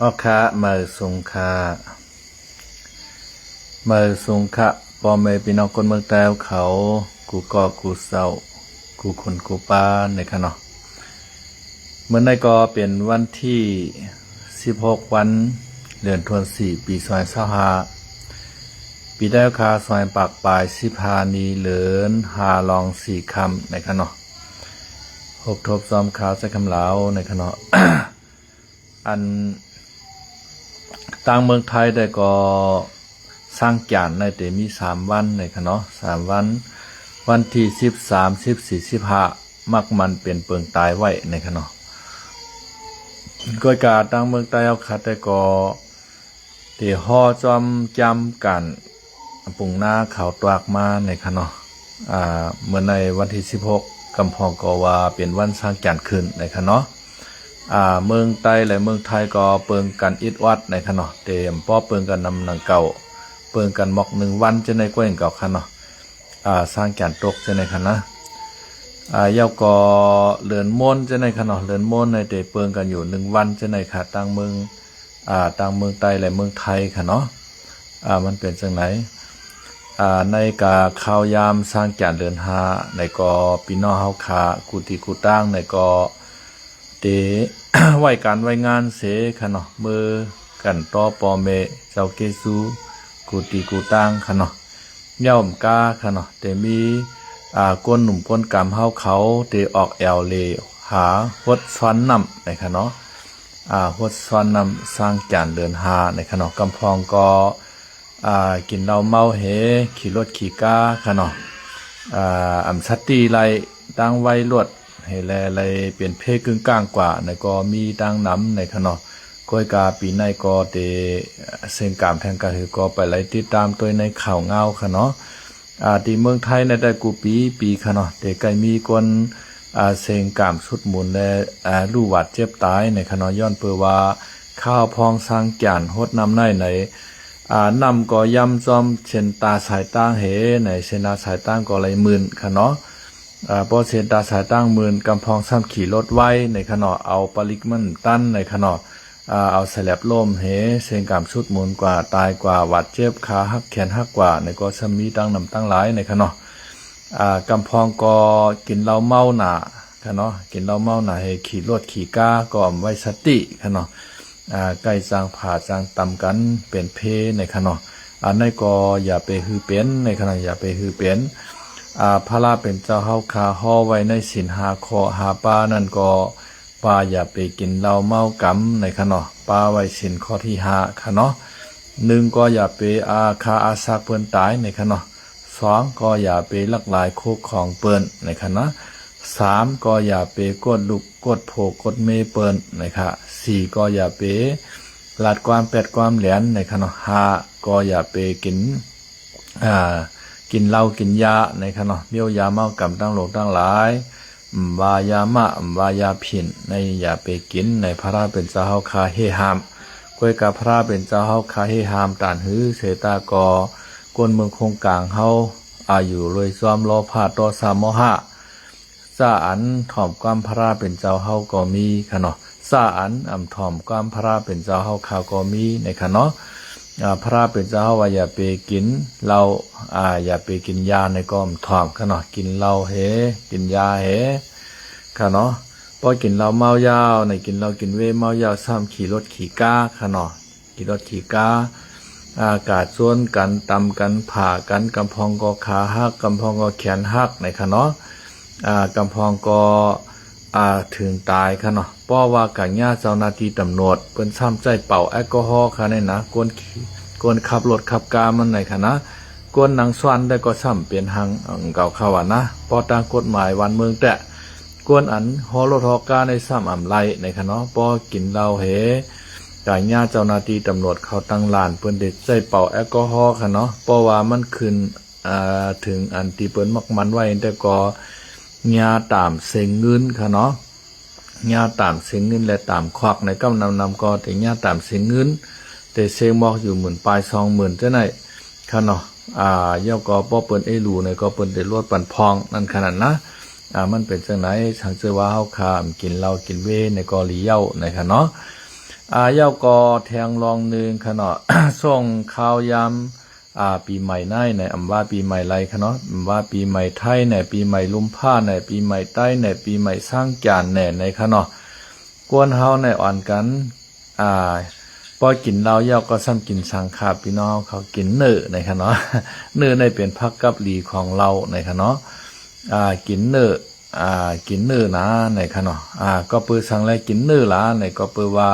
ອອກຄະ ມາສູງຄະ ມາສູງຄະ ພໍ່ແມ່ພີ່ນ້ອງຄົນເມືອງໃຕ້ເຮົາເຂົາ ກູ່ເກາະ ກູ່ເຊົາ ກູ່ຄົນ ກູ່ປານ ໃນຄະເນາະ. ມື້ນີ້ກໍເປັນວັນທີສິບຫົກ ວັນ ເດືອນທວນສີ່ ປີສອງພັນຊາວຫ້າ ປີໄດ້ຄາ ສອງພັນປາຍສິບຫ້າ ນີ້ເດືອນຫ້າລອງສີ່ຄ່ຳ ໃນຄະເນາະ. ພົບທົບຊອມຂ່າວໃສ່ຄຳລາວ ໃນຄະເນາະ. ອັນ ທາງເມືອງໄທໄດ້ກໍ ຊາງຈານໄດ້ແຕ່ມີສາມວັນ ໃນຄະເນາະ ສາມວັນ ວັນທີສິບສາມ ສິບສີ່ ສິບຫ້າ ມັກມັນເປັນເປິງຕາຍໄວ້ ໃນຄະເນາະ. ກວຍກາທາງເມືອງໃຕ້ເຮົາຄະແຕ່ກໍ ທີ່ຫໍ່ຈອມຈຳການປຸງນາເຂົ້າຕວາກມາ ໃນຄະເນາະ. ອ່າ ເມື່ອໃນວັນທີສິບຫົກ ກຳພອງກໍວ່າເປັນວັນຊາງຈານຂຶ້ນ ໃນຄະເນາະ. ອ່າ ເມືອງໃຕ້ ແລະ ເມືອງໄທກໍເປິງກັນອິດອອດ ໃນຄະເນາະ ແຕ່ບໍ່ເປິງກັນນຳໜັງເກົ່າ ເປິງກັນໝອກໜຶ່ງວັນ ຈັ່ງໃດກວ່າຫຍັງເກົ່າຄະເນາະ. ອ່າ ຊາງຈານຕົກ ຈັ່ງໃດຄະນະ. ອ່າ ແລ້ວກໍເດືອນມົນ ຈັ່ງໃດຄະເນາະ ເດືອນມົນໃນແຕ່ເປິງກັນຢູ່ໜຶ່ງວັນ ຈັ່ງໃດຄະ ທາງເມືອງ ອ່າ ທາງເມືອງໃຕ້ ແລະ ເມືອງໄທຄະເນາະ. ອ່າ ມັນເປັນຈັ່ງໃດ ອ່າ ໃນກາຂ່າວຍາມຊາງຈານເດືອນຫ້າ ໃນກໍພີ່ນ້ອງເຮົາຄະ ກູ່ທີ່ກູ່ຕ່າງ ໃນກໍ ເຕ ໄວ້ການໄວ້ງານເສຄະເນາະ ເມືອກັນຕໍ່ພໍ່ແມ່ເຈົ້າເກຊູ ກູ່ທີ່ກູ່ຕ່າງຄະເນາະ. ຍ່ອມກາຄະເນາະ ເຕມີ ອ່າ ຄົນໜຸ່ມຄົນກຳເຮົາເຂົາ ເຕອອກແອວເລຫາຫົດຊອນນ້ຳ ໃນຄະເນາະ. ຫົດຊອນນ້ຳ ຊາງຈານເດືອນຫ້າ ໃນຄະເນາະ. ກຳພອງກໍ ອ່າ ກິນເຫຼົ້າເມົາເຮ ຂີ່ລົດຂີ່ກາຄະເນາະ. ອ່າ ອຳສະຕິໄລ ຕັ້ງໄວ້ລົດ ເຮັດແລ້ວໄດ້ເປັນເພກຶ່ງກາງກວ່າ ໃນກໍມີຕັ້ງນຳ ໃນຄະເນາະ. ກວຍກາປີໃນກໍເຕ ເສັງກາມແທງກາຄືກໍໄປໄລ່ຕິດຕາມໂຕຍໃນຂ່າວງາວຄະເນາະ. ອ່າ ທີ່ເມືອງໄທໃນໄດ້ກູ່ປີປີຄະເນາະ ເຕໃກ້ມີຄົນ ອ່າ ເສັງກາມຊຸດໝູນ ແລະ ອ່າ ລູກບາດເຈັບຕາຍ ໃນຄະເນາະ. ຍ້ອນເປີວ່າ ຂ່າວພອງຊາງຈານຫົດນ້ຳໃນໃນ ອ່າ ນ້ຳກໍຢ່ຳຈອມເສັ້ນຕາສາຍຕາງເຮ ໃນເສັ້ນຕາສາຍຕາງກໍໄດ້ໝື່ນຄະເນາະ. ອ່າ ພໍເສັ້ນຕາສາຍຕາງໝື່ນ ກຳພອງຊ້ຳຂີ່ລົດໄວ ໃນຄະເນາະ ເອົາປາລິກມັນຕັນ ໃນຄະເນາະ. ອ່າ ເອົາສະແລັບລົ້ມເຮ ເສັງກາມຊຸດໝູນກວ່າ ຕາຍກວ່າ ບາດເຈັບ ຂາຫັກ ແຂນຫັກກວ່າ ໃນກໍຊ້ຳມີຕັ້ງນຳຕັ້ງຫຼາຍ ໃນຄະເນາະ. ອ່າ ກຳພອງກໍກິນເຫຼົ້າເມົາໜ້າຄະເນາະ ກິນເຫຼົ້າເມົາໜ້າເຮ ຂີ່ລົດຂີ່ກາກໍອຳໄວ້ສະຕິຄະເນາະ. ອ່າ ໄກ່ຈ້າງຜາຈ້າງຕຳກັນເປັນເພ ໃນຄະເນາະ. ອັນໃດກໍຢ່າໄປຮືເປັນ ໃນຄະເນາະ ຢ່າໄປຮືເປັນ. ອ່າ ພະລາເປັນເຈົ້າເຮົາຄາ ຫໍ່ໄວ້ໃນສິນຫ້າຂໍ້ຫ້າປານັ້ນກໍ ວ່າຢ່າໄປກິນເຫຼົ້າເມົາກຳ ໃນຄະເນາະ. ປາໄວ້ສິນຂໍ້ທີຫ້າຄະເນາະ. ໜຶ່ງກໍຢ່າໄປອາຄາອາສັກເພິ່ນຕາຍ ໃນຄະເນາະ. ສອງກໍຢ່າໄປລັກຫຼາຍໂຄຂອງເພິ່ນ ໃນຄະເນາະ. ສາມກໍຢ່າໄປກົດລູກ ກົດຜົວ ກົດເມເພິ່ນ ໃນຄະ. ສີ່ກໍຢ່າໄປລັດຄວາມແປດຄວາມແຫຼນ ໃນຄະເນາະ. ຫ້າກໍຢ່າໄປກິນ ອ່າ ກິນເຫຼົ້າກິນຢາ ໃນຄະເນາະ. ເມວຢາເມົາກຳຕ່າງໂລກຕ່າງຫຼາຍ ອຳວ່າຢາມ້າ ອຳວ່າຢາຜິ້ນ ໃນຢ່າໄປກິນ ໃນພະລາເປັນເຈົ້າເຮົາຄາເຮຫ້າມ. ກວຍກາພະລາເປັນເຈົ້າເຮົາຄາເຮຫ້າມ ຕານຮືເສຕາກໍ ຄົນເມືອງຄົງກາງເຮົາ ອາ ຢູ່ລວຍຊອມ ໂລພະ ໂທສະ ໂມຫະ ສາອັນຖ່ອມຄວາມພະລາເປັນເຈົ້າເຮົາກໍມີຄະເນາະ. ສາອັນອຳຖ່ອມຄວາມພະລາເປັນເຈົ້າເຮົາຄາກໍມີ ໃນຄະເນາະ. ອາ ພະລາເປັນເຈົ້າເຮົາວ່າຢ່າໄປກິນເຫຼົ້າ ອາ ຢ່າໄປກິນຢາ ໃນກໍອຳຖ່ອມຄະເນາະ. ກິນເຫຼົ້າເຮ ກິນຢາເຮຄະເນາະ. ພໍກິນເຫຼົ້າເມົາຢາວ ໃນກິນເຫຼົ້າກິນເວເມົາຢາວ ຊ້ຳຂີ່ລົດຂີ່ກາຄະເນາະ. ຂີ່ລົດຂີ່ກາ ອາ ກາດຊວນກັນ ຕຳກັນ ຜາກັນ ກຳພອງກໍຂາຫັກ ກຳພອງກໍແຂນຫັກ ໃນຄະເນາະ. ອາ ກຳພອງກໍ ອາ ເຖິງຕາຍຄະເນາະ. ເພາະວ່າການຍາເຈົ້າໜ້າທີ່ຕຳຫຼວດ ເພິ່ນຊ້ຳໃຊ້ເປົ່າແອລກໍຮໍຄະໃນນະ ຄົນ ຄົນຂັບລົດຂັບກາມັນໃນຄະນະ. ຄົນນັ່ງຊ້ອນໄດ້ກໍຊ້ຳເປັນຫັງເກົ່າຄະວ່ານະ ເພາະຕາມກົດໝາຍບ້ານເມືອງແຕະ ຄົນອັນຫໍ່ລົດຫໍ່ກາໃນຊ້ຳອຳໄລໃນຄະເນາະ. ພໍກິນເຫຼົ້າເຮ ການຍາເຈົ້າໜ້າທີ່ຕຳຫຼວດເຂົາຕັ້ງດ່ານ ເພິ່ນໄດ້ໃຊ້ເປົ່າແອລກໍຮໍຄະເນາະ. ເພາະວ່າມັນຂຶ້ນ ອາ ເຖິງອັນທີ່ເພິ່ນມັກໝັ້ນໄວ້ ແຕ່ກໍຍາຕາມເສັງເງິນຄະເນາະ. ຍາຕາມເສັງເງິນ ແລະ ຕາມຄວັກໃນກຳນຳນຳກໍແຕ່ຍາຕາມເສັງເງິນ ແຕ່ເສັງໝອກຢູ່ໝື່ນປາຍສອງໝື່ນຈັ່ງໃດຄະເນາະ. ອາ ແລ້ວກໍພໍເພິ່ນເອລູໃນກໍເພິ່ນໄດ້ລວດປັນພອງນັ້ນຂະນັ້ນນະ. ອາ ມັນເປັນຈັ່ງໃດ ສັງເຊີວ່າເຮົາຂ້າມກິນເຫຼົ້າກິນເວໃນກໍລີເຍົາໃນຄະເນາະ. ອາ ແລ້ວກໍແທງລອງໜຶ່ງຂະເນາະ ຊ່ວງຂ່າວຍາມ ອາ ປີໃໝ່ໃນ ໃນ ອຳວ່າປີໃໝ່ໄລຂະເນາະ ອຳວ່າປີໃໝ່ໄທໃນ ປີໃໝ່ລຸມພາໃນ ປີໃໝ່ໄຕໃນ ປີໃໝ່ຊາງກຽນແນ່ໃນຂະເນາະ ກວນເຮົາໃນອ່ອນກັນ ອາ ພໍກິນເຫຼົ້າແລ້ວກໍຊ່ຳກິນສັງຂະ ພີ່ນ້ອງເຂົາກິນເນື້ອໃນຂະເນາະ ເນື້ອໃນເປັນຜັກກັບຫຼີຂອງເຫຼົ້າໃນຂະເນາະ ອາ ກິນເນື້ອ ອາ ກິນເນື້ອນາໃນຂະເນາະ ອາ ກໍເປີສັງແລກິນເນື້ອຫຼາໃນ ກໍເປີວ່າ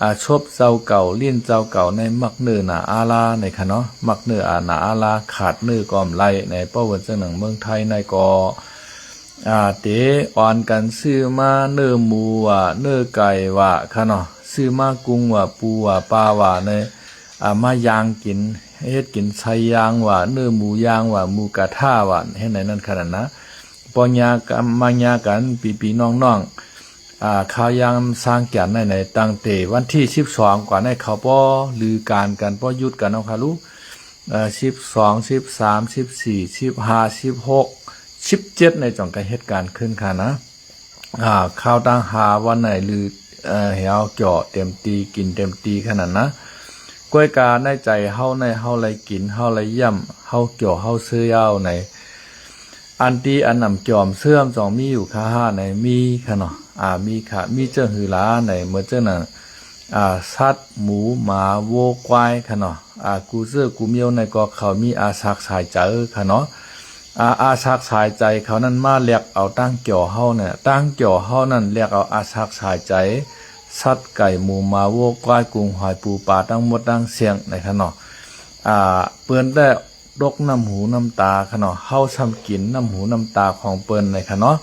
ອາ ສົບເຈົ້າເກົ່າ ຫຼິ້ນເຈົ້າເກົ່າໃນມັກເນື້ອໜາອາລາໃນຂະເນາະ ມັກເນື້ອອາໜາອາລາ ຂາດເນື້ອກໍອຳໄລໃນ ເພາະເປັນຈັ່ງໜັງເມືອງໄທໃນກໍ ອາ ເຕອອນກັນຊື້ມາເນື້ອໝູວ່າ ເນື້ອໄກ່ວ່າຂະເນາະ ຊື້ມາກຸງວ່າ ປູວ່າ ປາວ່າໃນ ອາ ມາຍ່າງກິນ ເຮັດກິນໄຊຍ່າງວ່າ ເນື້ອໝູຍ່າງວ່າ ໝູກະທະວ່າ ເຮັດໃນນັ້ນຂະນັ້ນນະ ພໍຍ່າງກັນ ມາຍ່າງກັນ ພີ່ໆນ້ອງໆ ອາ ຂ່າວຍາມຊາງກຽນໃນ ໃນຕັ້ງແຕ່ວັນທີສິບສອງກວ່າໃນ ເຂົາພໍລືການກັນ ພໍຢຸດກັນເອົາຄະລູ ເອີ ສິບສອງ ສິບສາມ ສິບສີ່ ສິບຫ້າ ສິບຫົກ ສິບເຈັດ ໃນ ຈ່ອງກະເຮັດການຄືນຂະນະ ອາ ຂ່າວຕັ້ງຫ້າວັນໃນ ຫຼື ເອີ ໃຫ້ເຮົາເຈາະເຕັມຕີ ກິນເຕັມຕີຂະນັ້ນນະ ກວຍກາໃນໃຈເຮົາໃນ ເຮົາໄດ້ກິນ ເຮົາໄດ້ຢ້ຳ ເຮົາເຈາະ ເຮົາເຊື່ອເອົາໃນ ອັນທີ່ອັນອຳຈອມເຊື່ອມຈອງມີຢູ່ຄະຫາໃນ ມີຂະເນາະ ອາ ມີຂະ ມີເຈົ້າຫືອຫຼາໃນ ເໝືອນເຈົ້ານັ້ນ ອາ ສັດ ໝູ ໝາ ໂວ ຄວາຍຂະເນາະ ອາ ກູເຊີ້ກູມຽວໃນກໍເຂົາມີອາສັກສາຍໃຈຂະເນາະ ອາ ອາສັກສາຍໃຈເຂົານັ້ນມາແລກເອົາຕັ້ງຈໍເຮົານະ ຕັ້ງຈໍເຮົານັ້ນແລກເອົາອາສັກສາຍໃຈ ສັດ ໄກ່ ໝູ ໝາ ໂວ ຄວາຍ ກຸງ ຫອຍ ປູ ປາ ທັງໝົດທັງສ່ຽງໃນຂະເນາະ ອາ ເພິ່ນໄດ້ ຕົກນ້ຳຫູນ້ຳຕາຂະເນາະ ເຮົາຊ່ຳກິນນ້ຳຫູນ້ຳຕາຂອງເພິ່ນໃນຂະເນາະ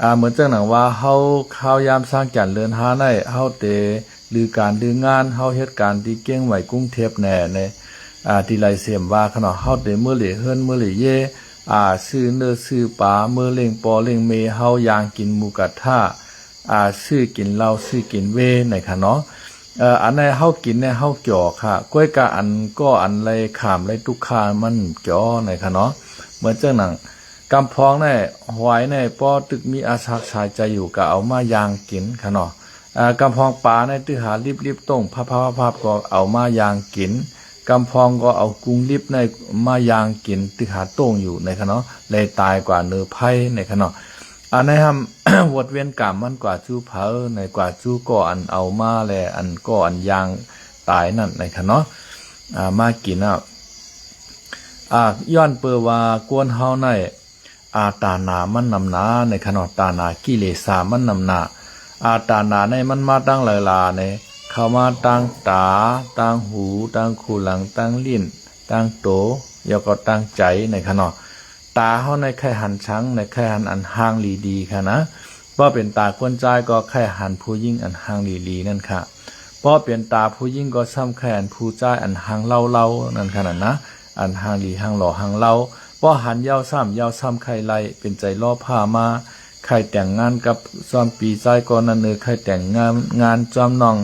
ອາ ເໝືອນຈັ່ງໜັງວ່າເຮົາ ຂ່າວຍາມຊາງກຽນເດືອນຫ້າໃນ ເຮົາເຕລືການລືງານ ເຮົາເຮັດການທີ່ກ່ຽງໄຫວກຸງເທບແນ່ໃນ ອາ ທີ່ໄລເສມວ່າຂະເນາະ ເຮົາເຕເມີເຫຼເຮືອນເມີເຫຼເຢ ອາ ຊື້ເນື້ອຊື້ປາ ເມີເລ້ງພໍ່ເລ້ງແມ່ ເຮົາຍ່າງກິນໝູກະທະ ອາ ຊື້ກິນເຫຼົ້າ ຊື້ກິນເວໃນຂະເນາະ ເອີ ອັນໃດເຮົາກິນໃນເຮົາເຈາະຂະ ກວຍກາອັນກໍອັນໄລຂາມໄລຕຸກຄາມັນເຈາະໃນຂະເນາະ ເໝືອນຈັ່ງໜັງ ກຳພອງໃນຫວາຍໃນ ພໍຕຶກມີອາສັກສາຍໃຈຢູ່ ກະເອົາມາຍ່າງກິນຂະເນາະ ອາ ກຳພອງປາໃນ ຕຶກຫາລິບໆຕົງ ພັບໆໆ ກໍເອົາມາຍ່າງກິນ ກຳພອງກໍເອົາກຸງລິບໃນ ມາຍ່າງກິນ ຕຶກຫາໂຕ່ງຢູ່ໃນຂະເນາະ ແລະຕາຍກວ່າເນີໄພໃນຂະເນາະ ອັນໃດຫ້າມ ຫວດເວນກຳມັນກວ່າຈູ້ເຜີ ໃນກວ່າຈູ້ກໍອັນເອົາມາ ແລະອັນກໍອັນຍ່າງຕາຍນັ້ນໃນຂະເນາະ ອາ ມາກິນເອົາ ອາ ຍ້ອນເປີວ່າກວນເຮົາໃນ ອາ ຕາໜາມັນນຳໜາໃນຂະເນາະ ຕາໜາກິເລສາມັນນຳໜາ ອາ ຕາໜາໃນມັນມາຕັ້ງຫຼາຍຫຼາໃນ ເຂົ້າມາຕັ້ງຕາ ຕັ້ງຫູ ຕັ້ງຄູຫຼັງ ຕັ້ງລີ້ນ ຕັ້ງໂຕ ແລ້ວກໍຕັ້ງໃຈໃນຂະເນາະ ຕາເຮົາໃນໃຄ່ຫັນສັງ ໃນໃຄ່ຫັນອັນຮ່າງດີໆຂະນະ ເພາະເປັນຕາຄົນຊາຍກໍໃຄ່ຫັນຜູ້ຍິງອັນຮ່າງດີໆນັ້ນຂະ ເພາະເປັນຕາຜູ້ຍິງກໍຊ່ຳໃຄ່ອັນຜູ້ຊາຍອັນຮ່າງເລົາໆນັ້ນຂະນັ້ນນະ ອັນຮ່າງດີຮ່າງຫຼໍ່ຮ່າງເລົາ ເພາະຫັນເຍົາຊ້ຳເຍົາຊ້ຳໃຄ່ໄລ່ ເປັນໃຈລໍພາມາ ໃຄ່ແຕ່ງງານກັບຊ່ອມປີຊາຍກໍນັ້ນເອີ ໃຄ່ແຕ່ງງານ ງານຊ່ອມນ້ອງ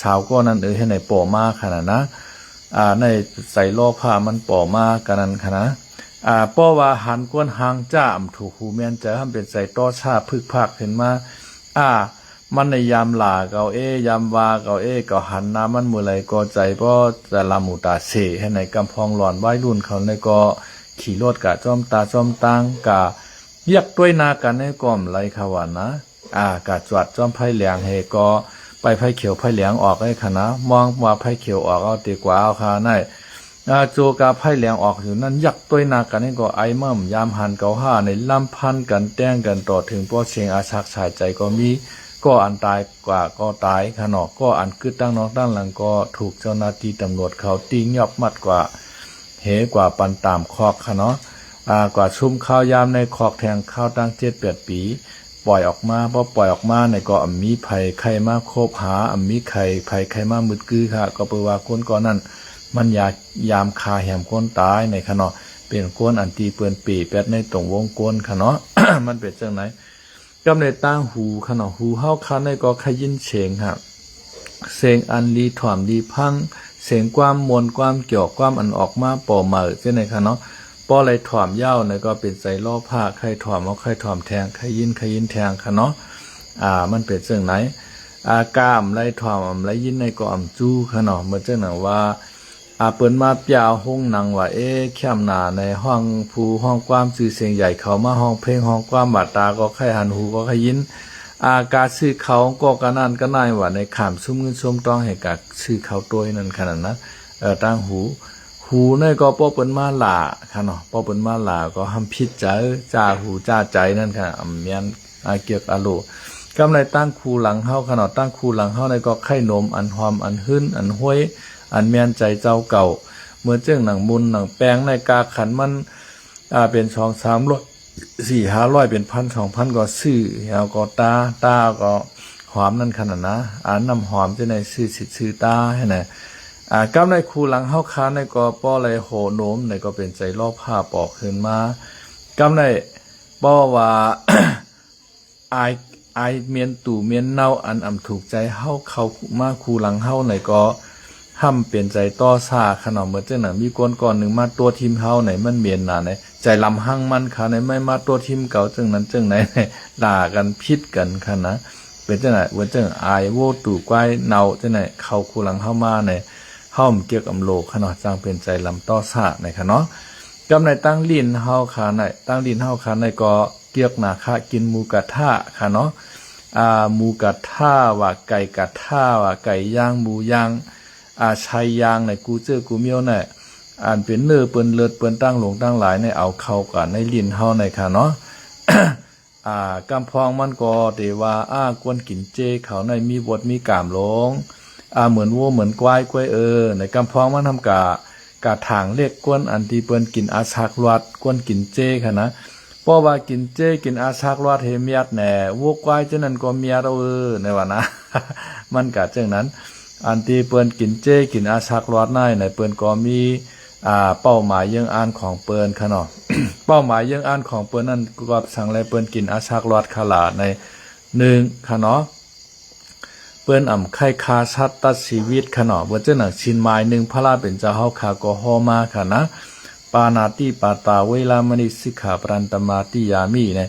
ສາວກໍນັ້ນເອີ ເຮັດໃຫ້ປໍມາຂະນັ້ນນະ ອາ ໃນໃຈລໍພາມັນປໍມາກະນັ້ນຂະນະ ອາ ເພາະວ່າຫັນກວນຮ່າງຈ້າ ອຳຖືກຫູແມ່ນໃຈ ຫ້າມເປັນໃຈຕໍ່ຊາຜຶກພາກຂຶ້ນມາ ອາ ມັນໃນຍາມຫຼາເຂົາເອ ຍາມວ່າເຂົາເອ ເຂົາຫັນໜ້າມັນມື້ໃດກໍໃຈບໍ່ຈະລະໝູຕາເສ ໃຫ້ໃນກຳພອງຫຼອນໄວລຸ້ນເຂົາໃນກໍຂີ່ລົດກະຈ້ອມຕາຈ້ອມຕາງ ກະຢາກຕ້ວຍໜ້າກັນໃນກໍອຳໄລຂະວ່ານະ ອາ ກະຈອດຈ້ອມໄຟແຫຼງເຮກໍໄປໄຟຂຽວໄຟແຫຼງອອກໃຫ້ຂະນະ ມອງວ່າໄຟຂຽວອອກເອົາເຕກວ່າເອົາຂະໃນ ອາ ໂຈກາໄພແຫຼງອອກຢູ່ນັ້ນ ຍັກຕ້ວຍໜ້າກັນນີ້ກໍໄອມາ ຍາມຫັນເຂົາຫ້າໃນລຳພັນກັນແຕ່ງກັນ ຕໍ່ເຖິງພໍສຽງອາສັກສາຍໃຈກໍມີ ກໍອັນຕາຍກວ່າກໍຕາຍຂະເນາະ ກໍອັນກຶດຕັ້ງນອກຕັ້ງຫຼັງກໍຖືກເຈົ້າໜ້າທີ່ຕຳຫຼວດເຂົາຕີຫຍອບມັດກວ່າເຫກວ່າປັນຕາມຄອກຂະເນາະ ອາ ກວ່າຊຸມຄາວຍາມໃນຄອກແທງຄາວຕັ້ງເຈັດແປດປີ ປ່ອຍອອກມາ ພໍປ່ອຍອອກມາໃນກໍອຳມີໃຜໃຄ່ມາຄົບຫາ ອຳມີໃຜໃຄ່ມາມຶດກືຂະ ກໍເປີວ່າຄົນກ່ອນນັ້ນ ມັນຢາ ຍາມຄາແຮມຄົນຕາຍໃນຂະເນາະ ເປັນຄົນອັນທີ່ເປີນເປແປດໃນຕົງວົງກົ້ນຂະເນາະ ມັນເປັນຈັ່ງໃດ ກຳໃນຕ່າງຫູຂະເນາະ ຫູເຮົາຄະໃນກໍໄດ້ຍິນສຽງຫະ ສຽງອັນດີຖອມດີຟັງ ສຽງຄວາມມ່ວນຄວາມຈອກຄວາມອັນອອກມາປໍໃໝ່ຈັ່ງໃດຂະເນາະ ພໍໄດ້ຖອມຢາວໃນກໍເປັນໃຈລໍພາ ໄຂ່ຖອມເອົາໄຂ່ຖອມແທງ ໄຂ່ຍິນໄຂ່ຍິນແທງຂະເນາະ ອາ ມັນເປັນຈັ່ງໃດ ອາ ກ້າມໄລຖ້ອມ ອຳໄລຍິນໃນກໍອຳຈູຂະເນາະ. ເໝືອນຈັ່ງໜັງວ່າ ອາ ເປີນມາປຽໂຮງໜັງວ່າ ເອ ແຄມໜ້າໃນ ຮ້ອງຜູ້ຮ້ອງຄວາມຊື່ສຽງໃຫຍ່ ເຂົ້າມາຮ້ອງເພງຮ້ອງຄວາມວ່າ ຕາກໍໃຄ່ຫັນ ຫູກໍໃຄ່ຍິນ ອາ ກາຊື້ເຂົ້າກໍກະນັ້ນກະນາຍວ່າ ໃນຂ້າມຊຸມເງິນຊຸມທອງ ໃຫ້ກາຊື້ເຂົ້າໂຕຍນັ້ນຂະນັ້ນນະ. ເອີ ຕາງຫູ ຫູໃນກໍພໍເປີນມາຫຼ້າຂະເນາະ ພໍເປີນມາຫຼ້າກໍຫ້າມຜິດໃຈ ຈ້າຫູຈ້າໃຈນັ້ນຂະ ອຳແມ່ນ ອາ ກຽກອາໂລ ກຳໃນຕັ້ງຄູ່ຫຼັງເຮົາຂະເນາະ ຕັ້ງຄູ່ຫຼັງເຮົາໃນກໍໄຂ່ນົມ ອັນຫອມ ອັນຫຶນ ອັນຫ້ວຍ ອັນແມ່ນໃຈເຈົ້າເກົ່າ ເໝືອນເຊິ່ງໜັງມຸນໜັງແປ້ງໃນກາຂັນມັນ ອາ ເປັນສອງສາມຮ້ອຍ ສີ່ຫ້າຮ້ອຍ ເປັນພັນສອງພັນກໍຊື້ ແລ້ວກໍຕາ ຕາກໍຫອມນັ້ນຂະນະນະ ອາ ນ້ຳຫອມຈັ່ງໃດຊື້ສິດຊື້ຕາຫັ້ນນະ. ອາ ກຳໃນຄູ່ຫຼັງເຮົາຄາໃນກໍພໍໄລ່ໂຫໂນມໃນກໍເປັນໃຈລໍພາປອກຄືນມາ ກຳໃນ ເພາະວ່າ ອາຍ ອາຍເໝັນຕູເໝັນເນົ່າ ອັນອຳຖືກໃຈເຮົາເຂົ້າມາຄູ່ຫຼັງເຮົາໃນກໍຫ້າມເປັນໃຈຕໍ່ຊາຂະເນາະ. ເໝືອນຈັ່ງນັ້ນ ມີຄົນກ່ອນໜຶ່ງມາຕົວະຖິ້ມເຮົາໃນ ມັນເໝັນນະໃນ ໃຈລຳຫັງມັນຂະໃນ ໄມ່ມາຕົວະຖິ້ມເຂົາຈັ່ງນັ້ນຈັ່ງໃດ ຫຼ້າກັນຜິດກັນຂະນະ. ເປັນຈັ່ງໃດ ເໝືອນຈັ່ງອາຍໂຫຕູກວາຍເນົ່າຈັ່ງໃດ ເຂົ້າຄູ່ຫຼັງເຮົາມາໃນ ເຮົາອຳກຽກອຳໂລຂະເນາະ ຈັ່ງເປັນໃຈລຳຕໍ່ຊາໃນຂະເນາະ. ກຳໃນຕັ້ງຫຼິ້ນເຮົາຂະໃນ ຕັ້ງຫຼິ້ນເຮົາຂະໃນກໍ ກຽກນາຄະ ກິນໝູກະທະຂະເນາະ ອາ ໝູກະທະວ່າ ໄກ່ກະທະວ່າ ໄກ່ຍ່າງ ໝູຍ່າງ ອາ ໄຊຍ່າງໃນ ກູເຈີກູມຽວໃນ ອັນເປັນເນື້ອເປັນເລືອດເປັນຕ່າງຫຼົງຕ່າງຫຼາຍໃນ ເອົາເຂົ້າກັນໃນຫຼິ້ນເຮົາໃນຂະເນາະ. ອາ ກຳພອງມັນກໍເຕວ່າ ອາ ກວນກິນເຈເຂົາໃນມີບົດມີກາມຫຼົງ ອາ ເໝືອນໂວເໝືອນກວາຍ ກວາຍເອີ ໃນກຳພອງມັນທຳກະ ກະຖາງເລັກ ກວນອັນທີ່ເພິ່ນກິນອາສັກລວດ ກວນກິນເຈຂະນະ ເພາະວ່າກິນເຈກິນອາສັກລວດເຮມຽດແນ່ ໂວກວາຍຈັ່ງນັ້ນກໍມຽດເອີ ໃນວ່ານະ ມັນກະຈັ່ງນັ້ນ ອັນທີ່ເພິ່ນກິນເຈກິນອາສັກລວດໃນໃນ ເພິ່ນກໍມີ ອາ ເປົ້າໝາຍເຢິງອານຂອງເພິ່ນຂະເນາະ. ເປົ້າໝາຍເຢິງອານຂອງເພິ່ນນັ້ນ ກໍສັງແລເພິ່ນກິນອາສັກລວດຂະຫຼາໃນ ໜຶ່ງຂະເນາະ ເພິ່ນອຳໄຂ່ຂ້າສັດຕັດຊີວິດຂະເນາະ. ເພາະສະນັ້ນ ສິນໝາຍໜຶ່ງ ພະລາເປັນເຈົ້າເຮົາຂ້າກໍຫໍ່ມາຂະນະ ປານາຕິປາຕາ ເວລາມະນີ ສິກຂາປະທັງ ສະມາທິຢາມິ ນະ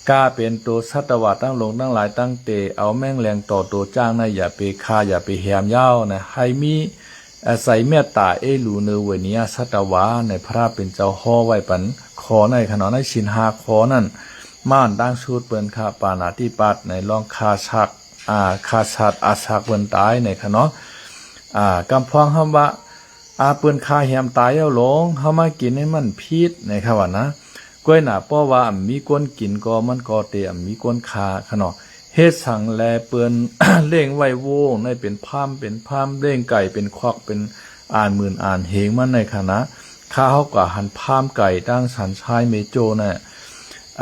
ກາເປັນໂຕສັດຕະວະທັງຫຼົງທັງຫຼາຍ ຕັ້ງແຕ່ເອົາແມງແລງຕໍ່ໂຕຈ້າງໃນ ຢ່າໄປຂ້າ ຢ່າໄປແຫມຢາວນະ ໃຫ້ມີ ອາໄສເມດຕາເອຫຼູເນີເວເນຍສັດຕະວາໃນ ພະລາເປັນເຈົ້າຫໍ່ໄວ້ປັນຂໍ້ໃນຂະເນາະ ໃນສິນຫ້າຂໍ້ນັ້ນ ມານດາງສູດເພິ່ນຂ້າປານາຕິປາດໃນ ລອງຂ້າສັກ ອາ ຂ້າສັດອາສັກເພິ່ນຕາຍໃນຂະເນາະ. ອາ ກຳພອງຄຳວ່າ ອາ ເພິ່ນຂ້າແຮມຕາຍແລ້ວຫຼົງ ເຮົາມາກິນໃຫ້ມັນຜິດໃນຄະວ່ານະ ກ້ວຍນະ ເພາະວ່າອຳມີຄົນກິນກໍ ມັນກໍເຕອຳມີຄົນຂ້າຂະເນາະ. ເຮັດສັງແລເພິ່ນລ້ຽງໄວ້ໂວໃນເປັນພາມເປັນພາມ ລ້ຽງໄກ່ເປັນຄວັກເປັນອານໝື່ນອານເຮງມັນໃນຂະນະ ຂ້າເຮົາກໍຫັນພາມໄກ່ຕັ້ງສັນຊາຍເມໂຈ້ນະ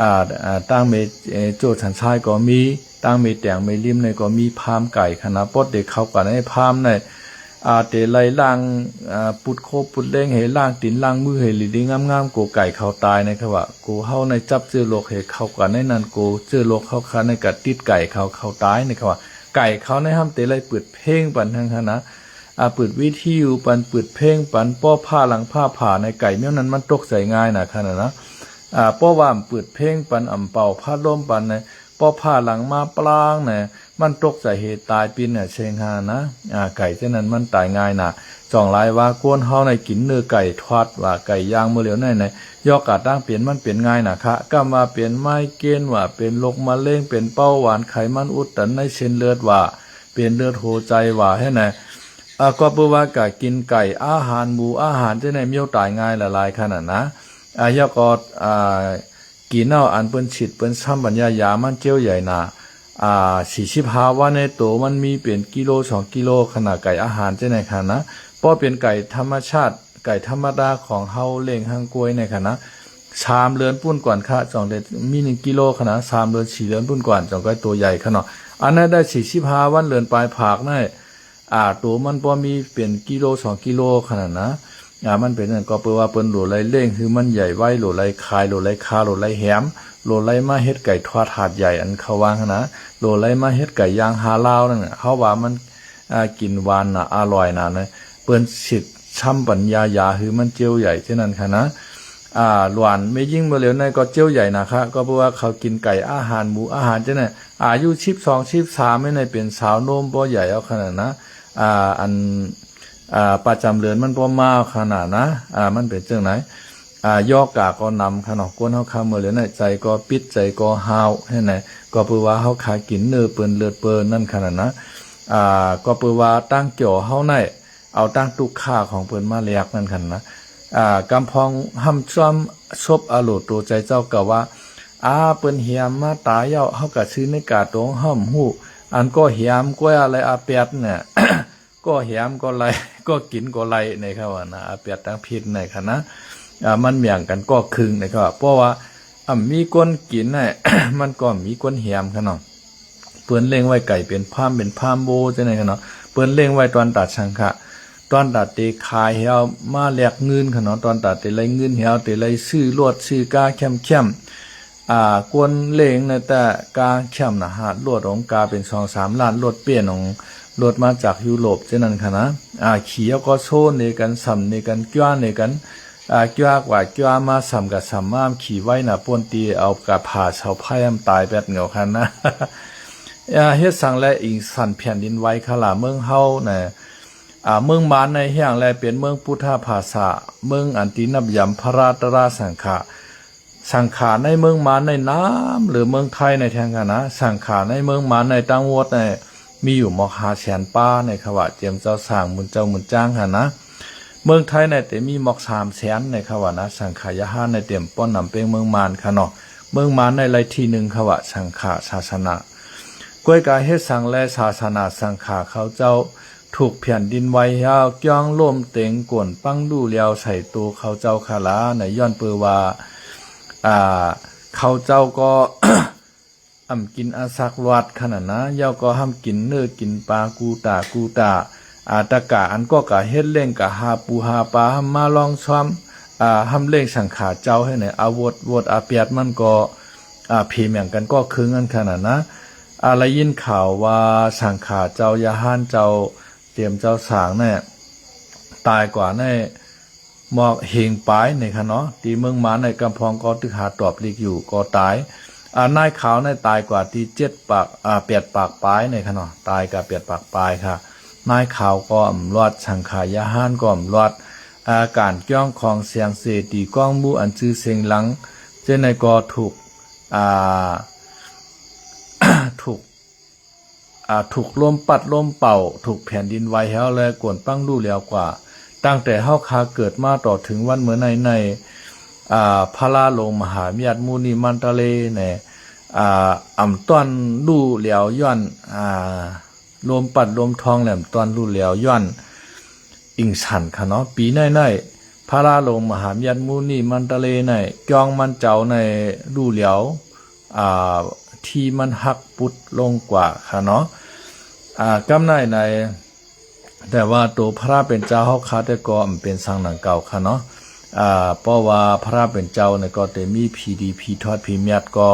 ອາ ອາ ຕັ້ງເມ ເອ ໂຈ້ສັນຊາຍກໍມີ ຕັ້ງເມແຕງເມລິມໃນກໍມີພາມໄກ່ຂະນະ ປົດເດເຂົ້າກັນໃນພາມໃນ ອາ ເຕໄລ່ລ້າງ ອາ ປຸດໂຄປຸດເລັງ ໃຫ້ລ້າງຕີນລ້າງມືໃຫ້ດີໆງາມໆ ໂກໄກ່ເຂົາຕາຍໃນຄະວ່າ ໂກເຮົາໃນຈັບເຊື້ອໂລກໃຫ້ເຂົ້າກັນໃນນັ້ນ ໂກເຊື້ອໂລກເຮົາຄະໃນກະຕິດໄກ່ເຂົາ ເຂົາຕາຍໃນຄະວ່າ ໄກ່ເຂົາໃນຫ້າມເຕໄລ່ປືດເພງປັນທັງຫັ້ນນະ ອາ ປືດວິທະຍຸປັນ ປືດເພງປັນ ເພາະຜ້າຫຼັງຜ້າຜາໃນໄກ່ແມວນັ້ນມັນຕົກໃຈງ່າຍນະຂະນະນະ ອາ ເພາະວ່າປືດເພງປັນ ອຳເປົ່າພັດລົມປັນໃນ ພໍພາຫຼັງມາປາງນະ ມັນຕົກໃຈເຫດຕາຍປິ່ນນະເຊງຫານະ ອາ ໄກ່ເຊັ່ນນັ້ນມັນຕາຍງ່າຍນະ. ຈ່ອງຫຼາຍວ່າຄົນເຮົາໃນກິນເນື້ອໄກ່ທອດວ່າ ໄກ່ຍ່າງມື້ຫຼຽວໃນໃນ ຍອກກະຕັ້ງເປັນມັນເປັນງ່າຍນະຄະ ກຳວ່າເປັນໄມເກຣນວ່າ ເປັນໂລກມະເຮັງ ເປັນເບົາຫວານ ໄຂມັນອຸດຕັນໃນເສັ້ນເລືອດວ່າ ເປັນເລືອດຫົວໃຈວ່າ ເຫັນນະ ອາ ກໍເພາະວ່າກະກິນໄກ່ອາຫານ ໝູອາຫານ ເຊັ່ນໃນມີໂອກາດຕາຍງ່າຍຫຼາຍໆຂະໜາດນະ ອາ ຍອກກໍ ອາ ກິນເອົາອັນເພິ່ນສີດເພິ່ນຊ້ຳບັນຍາຢາມັນເຈ້ວໃຫຍ່ນະ ອາ ສີ່ສິບຫ້າວັນໃນໂຕມັນມີເປັນກິໂລສອງກິໂລຂະໜາດໄກ່ອາຫານຈັ່ງໃດຂະນະ ເພາະເປັນໄກ່ທຳມະຊາດ ໄກ່ທຳມະດາຂອງເຮົາລ້ຽງຮັງກວຍໃນຂະນະ ສາມເດືອນປຸ້ນກ່ອນຂະ ຈອງໄດ້ມີໜຶ່ງກິໂລຂະນະ ສາມເດືອນສີ່ເດືອນປຸ້ນກ່ອນ ຈອງໄກ່ໂຕໃຫຍ່ຂະເນາະ ອັນນັ້ນໄດ້ສີ່ສິບຫ້າວັນເດືອນປາຍພາກໃນ ອາ ໂຕມັນບໍ່ມີເປັນກິໂລສອງກິໂລຂະໜາດນະ ອາ ມັນເປັນນັ້ນກໍເພາະວ່າເພິ່ນໂຫຼໄລເລ້ງ ຄືມັນໃຫຍ່ໄວ ໂຫຼໄລຂາຍ ໂຫຼໄລຄາ ໂຫຼໄລແຮມ ໂຫຼໄລມາເຮັດໄກ່ທອດຫາດໃຫຍ່ ອັນເຂົາວ່າຫັ້ນນະ ໂຫຼໄລມາເຮັດໄກ່ຍ່າງຮາລາວນັ້ນ ເຮົາວ່າມັນ ອາ ກິນຫວານນະ ອະລ່ອຍນະ ເພິ່ນຊິຊ້ຳບັນຍາຢາ ຄືມັນເຈ້ວໃຫຍ່ຈັ່ງນັ້ນຂະນະ ອາ ຫຼວນແມ່ຍິງເມື່ອຫຼຽວໃນກໍເຈ້ວໃຫຍ່ນະຄະ ກໍເພາະວ່າເຂົາກິນໄກ່ອາຫານ ໝູອາຫານຈັ່ງນັ້ນ ອາຍຸສິບສອງ ສິບສາມນີ້ເປັນສາວໂນ້ມບໍ່ໃຫຍ່ເອົາຂະໜາດນະ ອາ ອັນ ອາ ປະຈຳເດືອນມັນບໍ່ມາເອົາຂະໜາດນະ ອາ ມັນເປັນຈັ່ງໃດ ອາ ຢໍກາກໍນຳຂະເນາະ ຄົນເຮົາຄາເມື່ອເຫຼືອໃນໃຈກໍປິດ ໃຈກໍຫ້າວ ເຫັນໄດ ກໍເປີວ່າເຮົາຄາກິນເນື້ອເປິນເລືອດເປິນນັ້ນຂະໜາດນະ ອາ ກໍເປີວ່າຕັ້ງຈໍເຮົາໃນ ເອົາຕັ້ງຕຸກຄາຂອງເພິ່ນມາແລກນັ້ນຫັ້ນນະ ອາ ກຳພອງຮ່ຳຊອມສົບອາໂລໂຕໃຈເຈົ້າກະວ່າ ອາ ເພິ່ນແຫມມາຕາຍແລ້ວ ເຮົາກະຊື່ໃນກາຕົງເຮົາຮູ້ ອັນກໍແຫມກວ່າໄລອາແປດນະ ກໍແຫມກໍໄລ ກໍກິນກໍໄລໃນຄະວ່ານະ ອາແປດຕັ້ງຜິດໃນຄະນະ ອາ ມັນແມ່ງກັນກໍຄຶງໃນຄະວ່າ ເພາະວ່າ ອຳມີຄົນກິນນະ ມັນກໍມີຄົນແຫມຄະເນາະ ເພິ່ນເລັງໄວ້ໄກ່ເປັນພາມເປັນພາມໂວຈັ່ງໃດຄະເນາະ ເພິ່ນເລັງໄວ້ຕອນຕາສັງຂະ ຕອນຕາເຕຂາຍແຮວມາແລກເງິນຄະເນາະ ຕອນຕາເຕໄລ່ເງິນແຮວເຕໄລ່ຊື້ລົດຊື້ກາແຄ້ມໆ ອາ ຄົນເລັງໃນແຕ່ກາແຄ້ມນະ ຮາດລົດຂອງກາເປັນສອງສາມລ້ານ ລົດເປັນຂອງລົດມາຈາກຢູໂຣບຈັ່ງນັ້ນຄະນະ ອາ ຂີ່ເອົາກໍໂຊເນກັນ ສ່ຳເນກັນ ກວ້າເນກັນ ອາ ກວ້າກວ່າກວ້າມາ ສ່ຳກະສ່ຳມາ ຂີ່ໄວນະ ປົນຕີເອົາກະພາເສົາໄຟອຳຕາຍແປດເຫງົາຄັນນະ ອາ ເຮັດສັງແລອີງສັ່ນແຜ່ນດິນໄຫວຄະລະ ເມືອງເຮົານະ ອາ ເມືອງມານໃນແຮງແລເປັນເມືອງພຸດທະພາສາ ເມືອງອັນທີ່ນັບຢຳພະລາຕະລາສັງຂາ ສັງຂາໃນເມືອງມານໃນນຳເຫຼືອເມືອງໄທໃນແທງຄະນະ ສັງຂາໃນເມືອງມານໃນທັງໝົດໃນ ມີຢູ່ໝອກຫ້າແສນປາຍໃນຄະວ່າ ຕຽມເຈົ້າສ້າງໝູນເຈົ້າໝູນຈ້າງຫັ້ນນະ ເມືອງໄທໃນແຕ່ມີໝອກສາມແສນໃນຄະວ່ານະ ສັງຂາຍະຮານໃນເຕັມປ້ອນນຳເປັງເມືອງມານຄະເນາະ ເມືອງມານໃນໄລ່ທີໜຶ່ງຄະວ່າ ສັງຂາສາສະໜາ ກ້ວຍກາເຮັດສັງແລສາສະໜາສັງຂາເຂົາເຈົ້າ ຖືກແຜ່ນດິນໄຫວເຮົາ ກ້ຽງລົ້ມເຕັງໂກນປັງດູ່ແລ້ວໃສ່ໂຕເຂົາເຈົ້າຄະລາ ໃນຍ້ອນເປີວ່າ ອາ ເຂົາເຈົ້າກໍ ອຳກິນອາສັກລວດຂະໜາດນະ ເຈົ້າກໍຫ້ຳກິນເນື້ອກິນປາກູຕາກູຕາ ອາ ຕະກາອັນກໍກະເຮັດເລັງກະຫາປູຫາປາ ຫ້ຳມາລອງຊອມ ອາ ຫ້ຳເລັງສັງຂາເຈົ້າໃຫ້ໃນອາວົດ ວົດອາປຽດມັນກໍ ອາ ເພແມງກັນກໍຄຶງອັນຂະໜາດນະ ອາ ໄດ້ຍິນຂ່າວວ່າສັງຂາເຈົ້າ ຍາຮານເຈົ້າ ເຕມເຈົ້າສາງແນ່ ຕາຍກວ່າໃນໝອກເຮງປາຍໃນຄະເນາະ ທີ່ເມືອງມານໃນກຳພອງກໍຕຶກຫາຕອບລິກຢູ່ກໍຕາຍ ອາ ນາຍຂາວໃນຕາຍກວ່າທີ່ເຈັດປາກ ອາ ແປດປາກປາຍໃນຄະເນາະ ຕາຍກະແປດປາກປາຍຄະ ນາຍຂາວກໍອຳລອດ ສັງຂາຍາຮານກໍອຳລອດ ອາ ການກ້ຽງຂອງແສງເສຕີກ້ອງໝູ່ອັນຊື່ເສັງຫຼັງ ເຈົ້າໃນກໍຖືກ ອາ ຖືກ ອາ ຖືກລົມປັດລົມເປົ່າ ຖືກແຜ່ນດິນໄຫວແຮວ ແລະ ກວນປັງລູ້ແຫຼວກວ່າ. ຕັ້ງແຕ່ເຮົາຂ້າເກີດມາຕໍ່ເຖິງວັນເມື່ອໃນໃນ ອາ ພະລາລົງມະຫາຍາດມຸນີມັນຕະເລໃນ ອາ ອຳຕ້ອນລູ້ແຫຼວຍ້ອນ ອາ ລົມປັດລົມທອງ ແລະ ອຳຕ້ອນລູ້ແຫຼວຍ້ອນ ອີງສັນຂະເນາະ ປີໃນໃນ ພະລາລົງມະຫາຍາດມຸນີມັນຕະເລໃນ ຈອງມັນເຈົ້າໃນລູ້ແຫຼວ ອາ ທີ່ມັນຫັກປຸດລົງກວ່າຂະເນາະ ອາ ກຳໃນໃນ ແຕ່ວ່າໂຕພະລາເປັນເຈົ້າເຮົາຂ້າແຕ່ກໍອຳເປັນສັງໜັງເກົ່າຂະເນາະ ອາ ເພາະວ່າພະລາເປັນເຈົ້າໃນກໍແຕ່ມີຜີດີ ຜີທອດ ຜີແມດກໍ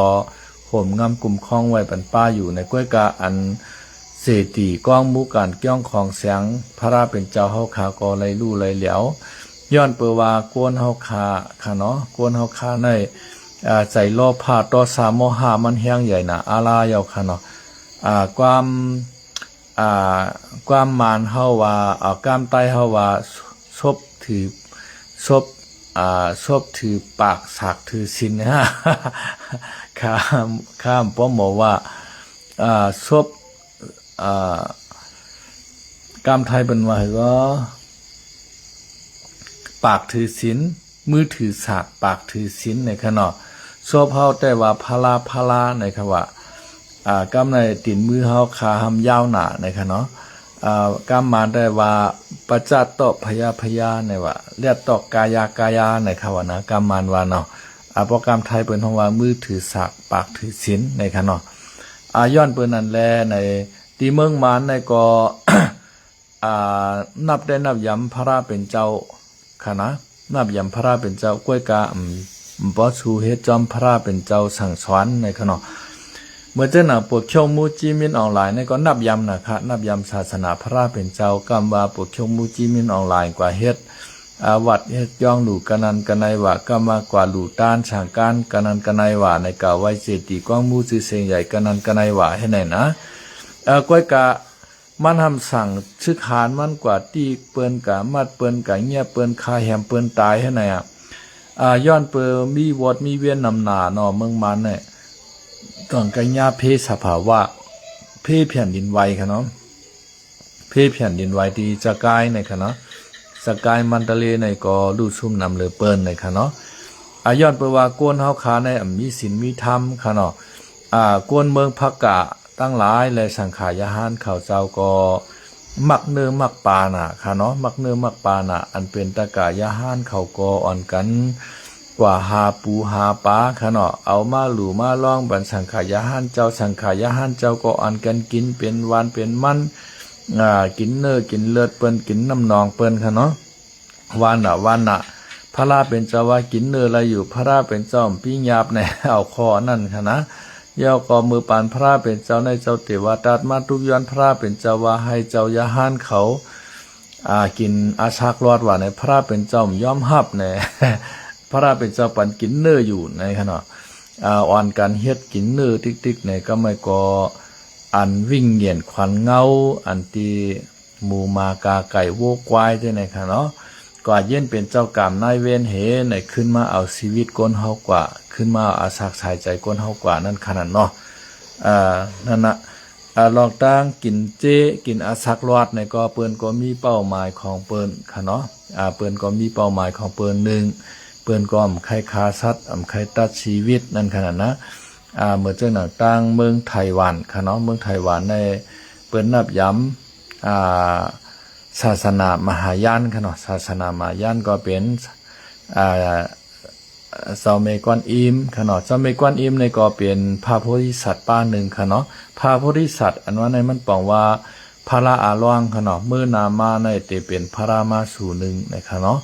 ໂຫມງຳກຸມຄອງໄວ້ປັນປ້າຢູ່ໃນ ກ້ວຍກາອັນ ເສຕີກ້ອງໝູການກ້ຽງຂອງແສງ ພະລາເປັນເຈົ້າເຮົາຂ້າກໍໄລ່ລູ້ໄລ່ແຫຼວ ຍ້ອນເປີວ່າກວນເຮົາຂ້າຂະເນາະ ກວນເຮົາຂ້າໃນ ອາ ໃຈໂລພະ ໂທສະ ໂມຫະ ມັນແຮງໃຫຍ່ໜາອາລາເຍົາຂະເນາະ ອາ ຄວາມ ອາ ຄວາມມານເຮົາວ່າ ອາ ຄວາມໃຕ້ເຮົາວ່າ ສົບຖື ສົບ ອາ ສົບຖືປາກ ສາກຖືສິນ ຂ້າ ຂ້າບໍ່ໝໍວ່າ ອາ ສົບ ອາ ກຳໄທເພິ່ນວ່າ ກໍ ປາກຖືສິນ ມືຖືສາກ ປາກຖືສິນ ໃນຂະເນາະ ສົບເຮົາແຕ່ວ່າພະລາ ພະລາ ໃນຄະວ່າ ອາ ກຳໃນຕີນມືເຮົາ ຂາຫ້ຳຍາວໜາ ໃນຂະເນາະ ອາ ກຳມານແຕ່ວ່າ ປະຈະໂຕ ພະຍາ ພະຍາ ໃນວ່າ ແລະ ໂຕ ກາຍາ ກາຍາ ໃນຄະວ່ານະ ກຳມານວ່າເນາະ ອາ ພວກກຳໄທເພິ່ນຮ້ອງວ່າ ມືຖືສາກ ປາກຖືສິນ ໃນຂະເນາະ ອາ ຍ້ອນເປີນັ້ນແລ ໃນ ທີ່ເມືອງມານໃນກໍ ອາ ນັບໄດ້ນັບຢຳພະລາເປັນເຈົ້າຂະນະ ນັບຢຳພະລາເປັນເຈົ້າ ກ້ວຍກາ ອຳ ບໍ່ສູ້ເຮັດຈອມພະລາເປັນເຈົ້າສັ່ງສອນໃນຂະເນາະ ເມື່ອເຈົ້າໜາ ປວກໂຄງມູຈີ່ມິນອອງລາຍໃນກໍນັບຢຳນະຄະ ນັບຢຳສາສະໜາພະລາເປັນເຈົ້າ ກຳວ່າປວກໂຄງມູຈີ່ມິນອອງລາຍກວ່າເຮັດ ອາ ວັດເຮັດຢ່ອງຫຼູກະນັນກະໄນວາ ກະມາກວາດຫຼູຕານສ້າງການກະນັນກະໄນວາ ໃນກາໄຫວ້ເຈດີກວາງໝູຊື່ສຽງໃຫຍ່ກະນັນກະໄນວາ ເຮັດໃນນະ ເອີ ກ້ວຍກະ ມັນຫຳສັ່ງຊຶກຫານມັນກວາດຕີກເປີ້ນກະມັດເປີ້ນກະງຽບເປີ້ນຂ້າແຮມເປີ້ນຕາຍຫັ້ນນະ ອາ ຍ້ອນເປີມີວອດມີວຽນນຳໜາເນາະ ເມືອງມານນີ້ ຕ້ອງກະຍາເພສະພາວະ ເພແຜ່ນດິນໄຫວຂະເນາະ ເພແຜ່ນດິນໄຫວທີ່ສະກາຍນີ້ຂະເນາະ ສະກາຍມັນຕະເລນີ້ກໍລຸຊຸມນຳເລີເປີ້ນນີ້ຂະເນາະ ອາ ຍ້ອນເປີວ່າຄົນເຮົາຂ້ານີ້ມີສິນມີທຳຂະເນາະ ອາ ຄົນເມືອງພະກະ ທັງຫຼາຍ ແລະ ສັງຂາຍາຫານເຂົາເຈົ້າກໍມັກເນື້ອມັກປານະຂະເນາະ ມັກເນື້ອມັກປານະ ອັນເປັນຕະກາຍາຫານເຂົາກໍອ່ອນກັນກວາຫາປູຫາປາຂະເນາະ ເອົາມາຫຼູມາລອງບັນສັງຂາຍາຫານເຈົ້າ ສັງຂາຍາຫານເຈົ້າກໍອ່ອນກັນກິນເປັນຫວານເປັນມັນ ອາ ກິນເນື້ອກິນເລືອດເປີ້ນ ກິນນ້ຳໜອງເປີ້ນຂະເນາະ. ວານະ ວານະ ພະລາເປັນເຈົ້າວ່າກິນເນື້ອໄດ້ຢູ່ ພະລາເປັນເຈົ້າປີ້ງຍາບໃນເອົາຂໍ້ນັ້ນຂະນະ ແລ້ວກໍເມື່ອປານພະລາເປັນເຈົ້າໃນເຈົ້າເທວະທັດມາຕຸກຍ້ອນພະລາເປັນເຈົ້າວ່າໃຫ້ເຈົ້າຍາຫານເຂົາ ອາ ກິນອາສັກລອດວ່າໃນ ພະລາເປັນເຈົ້າຍອມຮັບໃນ ພະລາເປັນເຈົ້າປັນກິນເນື້ອຢູ່ໃນຂະນະ ອາ ອ່ອນກັນເຮັດກິນເນື້ອຕິກໆໃນ ກໍໄມ່ກໍອັນວິງຫງຽນຂວັນເງົາ ອັນທີ່ ໝູໝາກາໄກ່ໂວຄວາຍຈັ່ງໃດຂະເນາະ ກວ່າເຢັນເປັນເຈົ້າກຳນາຍເວນເຫ ໃນຂຶ້ນມາເອົາຊີວິດຄົນເຮົາກວ່າ ຂຶ້ນມາເອົາອາສັກສາຍໃຈຄົນເຮົາກວ່ານັ້ນຂະນັ້ນເນາະ ເອີ ນັ້ນນະ ອາ ລອງຕັ້ງກິນເຈ ກິນອາສັກລອດໃນກໍເພິ່ນກໍມີເປົ້າໝາຍຂອງເພິ່ນຂະເນາະ ອາ ເພິ່ນກໍມີເປົ້າໝາຍຂອງເພິ່ນ ໜຶ່ງ ເພິ່ນກໍອຳໄຄຂ້າສັດ ອຳໄຄຕັດຊີວິດນັ້ນຂະນັ້ນນະ ອາ ເໝືອນຈັ່ງໜັງຕັ້ງເມືອງໄທຫວັນຂະເນາະ ເມືອງໄທຫວັນໃນເພິ່ນນັບຢຳ ອາ ສາສະໜາມະຫາຍານຂະເນາະ ສາສະໜາມະຫາຍານກໍເປັນ ອາ ເຈົ້າແມ່ກວນອິມຂະເນາະ ເຈົ້າແມ່ກວນອິມນີ້ກໍເປັນພະໂພທິສັດປາງໜຶ່ງຂະເນາະ ພະໂພທິສັດອັນວ່າໃນມັນປອງວ່າພະລາອາຫຼວງຂະເນາະ ເມື່ອນາມາໃນເຕເປັນພະລາມາສູໜຶ່ງນະຂະເນາະ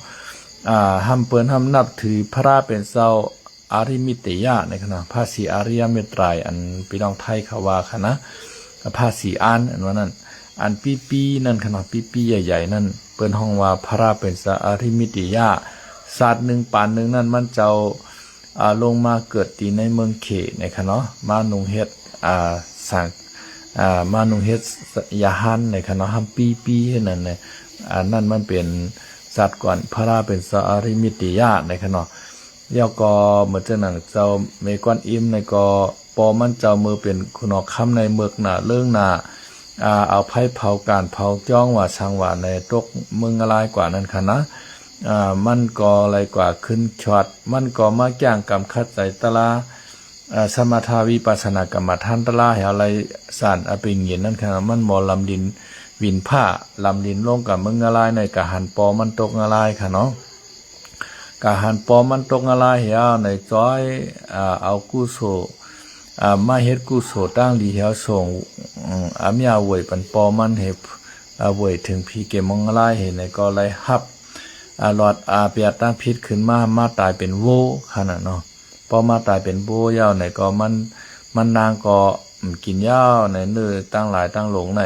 ອາ ຫ້ຳເປີນຫ້ຳນັບຖືພະລາເປັນເຈົ້າ ອາລິມິດຕິຍະນີ້ຂະນະ ພະສີອາລິຍະເມດໄຕ ອັນພີ່ນ້ອງໄທເຂົາວ່າຂະນະ ພະສີອານ ອັນວ່ານັ້ນ ອັນປີປີນັ້ນຂະນະ ປີປີໃຫຍ່ໆນັ້ນ ເພິ່ນຮ້ອງວ່າພະລາເປັນເຈົ້າອາລິມິດຕິຍະ ຊາດໜຶ່ງປານໜຶ່ງນັ້ນ ມັນເຈົ້າ ອາ ລົງມາເກີດທີ່ໃນເມືອງເຂນີ້ຂະເນາະ ມານຸ່ງເຮັດ ອາ ສັງ ອາ ມານຸ່ງເຮັດຢາຫານນີ້ຂະເນາະ ຫ້ຳປີປີນັ້ນນະ ອັນນັ້ນມັນເປັນຊາດກ່ອນ ພະລາເປັນເຈົ້າອາລິມິດຕິຍະນີ້ຂະເນາະ. ແລ້ວກໍເໝືອນຈັ່ງນັ້ນ ເຈົ້າແມ່ກວນອິມນີ້ກໍ ພໍ່ມັນເຈົ້າເມີເປັນຂຸນຫໍຄຳໃນເມືອກໜ້າເລີງໜ້າ ອາ ເອົາໄຟເຜົາການເຜົາຈ້ອງວ່າສັງວ່າໃນຕົກເມືອງງະລາຍກວ່ານັ້ນຂະນະ ອາ ມັນກໍໄຫຼກວ່າຂຶ້ນຊອດ ມັນກໍມາແກ້ງກຳຂັດໃຈຕະລາ ອາ ສະມະຖະວິປັດສະນາກຳມະຖານຕະລາໃຫ້ເຮົາໄດ້ສານອາເປງເຢັນນັ້ນຂະນະ ມັນບໍ່ລຳດິນວິນພ້າ ລຳດິນລົງກະເມືອງງະລາຍໃນກະຫັນປໍມັນຕົກງະລາຍຂະເນາະ. ກະຫັນປໍມັນຕົກງະລາຍແລ້ວໃນຈອຍ ອາ ເອົາກຸໂສ ອາ ມາເຮັດກຸໂສຕັ້ງດີແລ້ວສົ່ງ ອາ ອາເມຍເຫວີຍປັນປໍມັນໃຫ້ ອາ ເຫວີຍເຖິງຜີເກມງະລາຍໃຫ້ໃນກໍໄດ້ຮັບ ອາ ລອດອາປຽດຕັ້ງຜິດຂຶ້ນມາ ມາຕາຍເປັນໂວຂະນະເນາະ. ພໍມາຕາຍເປັນໂວແລ້ວໃນກໍມັນ ມັນນາງກໍ ອາ ກິນຢາວໃນເນື້ອຕັ້ງຫຼາຍຕັ້ງຫຼງໃນ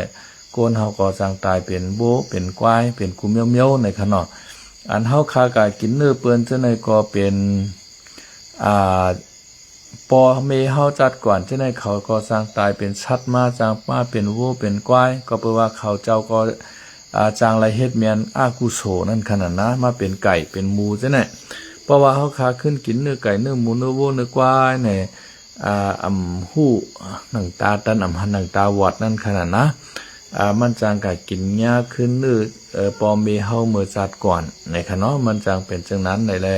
ຄົນເຮົາກໍຈັ່ງຕາຍເປັນໂວເປັນຄວາຍເປັນກູແມວໆໃນຂະເນາະ. ອັນເຮົາຂ້າການກິນເນື້ອເປີ້ນຈັ່ງໃດກໍເປັນ ອາ ພໍ່ແມ່ເຮົາຈັດກວນຈັ່ງໃດ ເຂົາກໍຈັ່ງຕາຍເປັນສັດມາ ຈັ່ງມາເປັນໂວເປັນຄວາຍ ກໍແປວ່າເຂົາເຈົ້າກໍ ອາ ຈັ່ງໄດ້ເຮັດແມ່ນອະກຸໂສນັ້ນຂະນະນະ ມາເປັນໄກ່ເປັນໝູຈັ່ງໃດ. ເພາະວ່າເຮົາຂ້າຂຶ້ນກິນເນື້ອໄກ່ເນື້ອໝູເນື້ອໂວເນື້ອຄວາຍໃນ ອາ ອຳຫູໜັງຕາຕັນ ອຳຫັນໜັງຕາວອດນັ້ນຂະນະນະ ອາ ມັນຈັ່ງກະກິນຍາກຂຶ້ນເນື້ອ ເອີ ພໍ່ແມ່ເຮົາເມີຈັດກວນໃນຂະເນາະ ມັນຈັ່ງເປັນຈັ່ງນັ້ນໃນແລ.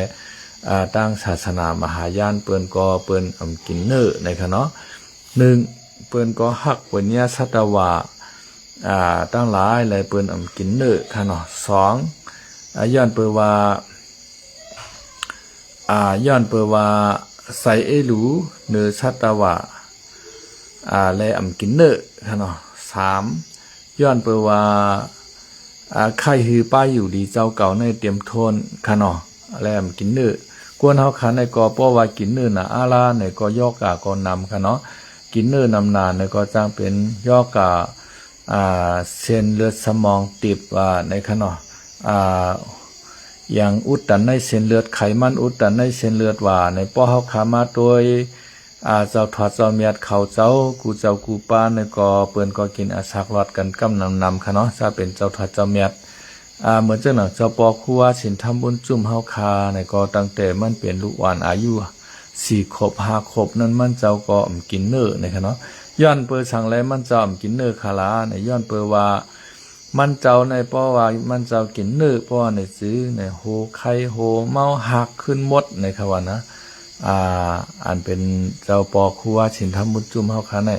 ອາ ທາງສາສະໜາມະຫາຍານເພິ່ນກໍເພິ່ນອຳກິນເນື້ອໃນຂະເນາະ ໜຶ່ງ ເພິ່ນກໍຮັກເພິ່ນຍາສັດຕະວາ ອາ ທັງຫຼາຍ ແລະ ເພິ່ນອຳກິນເນື້ອຂະເນາະ. ສອງ ອາ ຍ້ອນເພິ່ນວ່າ ອາ ຍ້ອນເພິ່ນວ່າໃສ່ເອລູເນື້ອສັດຕະວາ ອາ ແລະ ອຳກິນເນື້ອຂະເນາະ. ສາມ ຍ້ອນເພິ່ນວ່າ ອາ ໄຄຫືປາຢູ່ດີເຈົ້າເກົ່າໃນຕຽມໂທນຂະເນາະ ແລະ ອຳກິນເນື້ອ. ກວນເຮົາຂະໃນກໍເພາະວ່າກິນເນື້ອນະອາລາໃນກໍຢອກກາກໍນຳຂະເນາະ ກິນເນື້ອນຳນາໃນກໍຈັ່ງເປັນຢອກກາ ອາ ເສັ້ນເລືອດສະໝອງຕີບວ່າໃນຂະເນາະ ອາ ຫຍັງອຸດຕັນໃນເສັ້ນເລືອດ, ໄຂມັນອຸດຕັນໃນເສັ້ນເລືອດວ່າໃນ ເພາະເຮົາຂ້າມາໂດຍ ອາ ເຈົ້າທວດເຈົ້າແມ່ເຂົາເຈົ້າ ກູ່ເຈົ້າກູ່ປ້າໃນກໍ ເພິ່ນກໍກິນອາສັກຫຼອດກັນກຳນຳໆ ຂະເນາະ ຈະເປັນເຈົ້າທວດເຈົ້າແມ່ ອາ ເໝືອນຈັ່ງໜັງເຈົ້າພໍ່ຄູວາສິນທຳບຸນຈຸ້ມເຮົາຂ້າໃນກໍ ຕັ້ງແຕ່ມັນເປັນລູກອ່ອນອາຍຸສີ່ຂົບຫ້າຂົບນັ້ນ ມັນເຈົ້າກໍອຳກິນເນື້ອໃນຂະເນາະ. ຍ້ອນເປີສັງແລມັນເຈົ້າອຳກິນເນື້ອຄະລາໃນ ຍ້ອນເປີວ່າ ມັນເຈົ້າໃນ ເພາະວ່າມັນເຈົ້າກິນເນື້ອ ເພາະວ່າໃນຈື່ໃນໂຮໄຄໂຮເມົາຫັກຂຶ້ນໝົດໃນຄະວ່ານະ ອາ ອັນເປັນເຈົ້າປໍຄູວາສິນທຳບຸນຈຸ້ມເຮົາຄະໃນ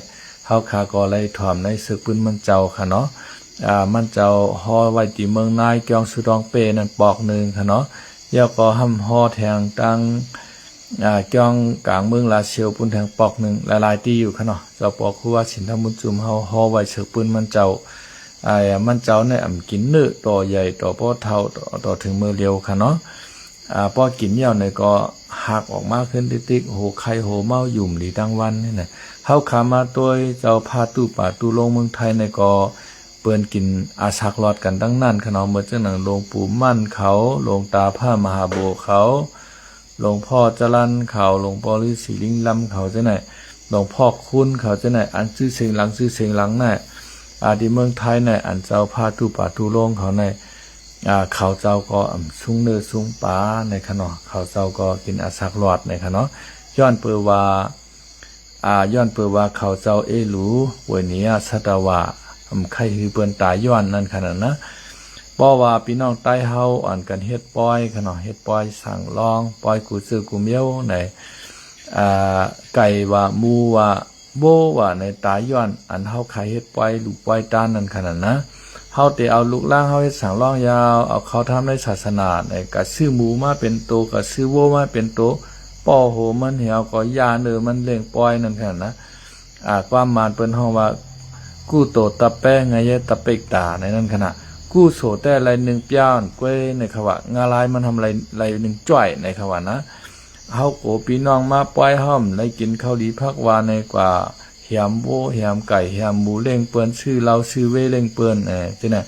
ເຮົາຄະກໍໄດ້ຖອມໃນເຊີກປືນມັນເຈົ້າຄະເນາະ ອາ ມັນເຈົ້າຫໍໄວ້ທີ່ເມືອງນາຍ ກຽງຊູດອງເປ້ນັ້ນປອກໜຶ່ງຄະເນາະ ແລ້ວກໍຮ່ຳຫໍແທງຕັ້ງ ອາ ກຽງກາງເມືອງລາຊຽວພຸ້ນແທງປອກໜຶ່ງ ຫຼາຍໆທີ່ຢູ່ຄະເນາະ ເຈົ້າປໍຄູວາສິນທຳບຸນຈຸ້ມເຮົາຫໍໄວ້ເຊີກປືນມັນເຈົ້າ ອາ ມັນເຈົ້າໃນອຳກິນເນື້ອຕໍ່ໃຫຍ່ຕໍ່ພໍເຖົ້າ ຕໍ່ ຕໍ່ເຖິງມື້ລຽວຄະເນາະ ອາ ພໍກິນແລ້ວໃນກໍຫັກອອກມາຂຶ້ນຕິກໆ ໂຮໄຄໂຮເມົາຫຍຸ້ມດີຕັ້ງວັນນີ້ນະ ເຮົາຄະມາໂຕຍເຈົ້າພະຕູ້ປ່າຕູ້ໂລງເມືອງໄທໃນກໍ ເພິ່ນກິນອາສັກຫຼອດກັນທັງນັ້ນຄະເນາະ ເໝືອນຈັ່ງໜັງຫຼວງປູ່ໝັ້ນເຂົາ ຫຼວງຕາພະມະຫາໂບເຂົາ ຫຼວງພໍ່ຈະລັນເຂົາ ຫຼວງພໍ່ລືສີລິງລຳເຂົາຈັ່ງໃດ ຫຼວງພໍ່ຄຸນເຂົາຈັ່ງໃດ ອັນຊື່ເສັງຫຼັງ ຊື່ເສັງຫຼັງໃນ ອາ ທີ່ເມືອງໄທໃນ ອັນເຈົ້າພະຕູ້ປ່າຕູ້ໂລງເຂົາໃນ ອາ ເຂົາເຈົ້າກໍອຳຊຸງເນື້ອຊຸງປາໃນຄະເນາະ ເຂົາເຈົ້າກໍກິນອາສັກຫຼອດໃນຄະເນາະ ຍ້ອນເປີວ່າ ອາ ຍ້ອນເປີວ່າເຂົາເຈົ້າເອຫຼູ ໂວຍນີຍະ ສັດຕະວາ ອຳໄຄຄືເພິ່ນຕາຍຍ້ອນນັ້ນຂະນັ້ນນະ ເພາະວ່າພີ່ນ້ອງໃຕ້ເຮົາອັນກັນເຮັດປ້ອຍຂະເນາະ ເຮັດປ້ອຍສັງລອງ ປ້ອຍກູເຈີກູເມວໃນ ອາ ໄກ່ວ່າ ໝູວ່າ ໂວວ່າໃນຕາຍຍ້ອນ ອັນເຮົາຂາຍເຮັດປ້ອຍ ລູກປ້ອຍຕານນັ້ນຂະນັ້ນນະ ເຮົາແຕ່ເອົາລູກຫຼານເຮົາເຮັດສັງລອງຍາວ ເອົາເຂົ້າທຳໃນສາສະໜາໃນ ກະຊື້ໝູມາເປັນໂຕ ກະຊື້ໂວມາເປັນໂຕ ປໍ້ໂຫມັນແລ້ວກໍຢ່າເນີມັນເລ້ງປ້ອຍນັ້ນຂະນັ້ນນະ ອາ ຄວາມໝາຍເພິ່ນຮ້ອງວ່າ ກຸໂຕຕະແປງາຍະຕະເປັກຕາ ໃນນັ້ນຂະນະ ກຸໂສແຕ່ໄລໜຶ່ງປຽນກ້ວຍ ໃນຄະວ່າງາລາຍມັນທຳໄລ ໄລໜຶ່ງຈ້ອຍ ໃນຄະວ່ານະ ເຮົາໂກພີ່ນ້ອງມາປ່ອຍ ເຮົາໄດ້ກິນເຂົ້າດີຜັກຫວານໃນກວ່າ ແຮມໂວ ແຮມໄກ່ ແຮມໝູ ເລ້ງເປີ້ນ ຊື້ເຫຼົ້າຊື້ເວ ເລ້ງເປີ້ນ ເອີ ຈັ່ງນັ້ນ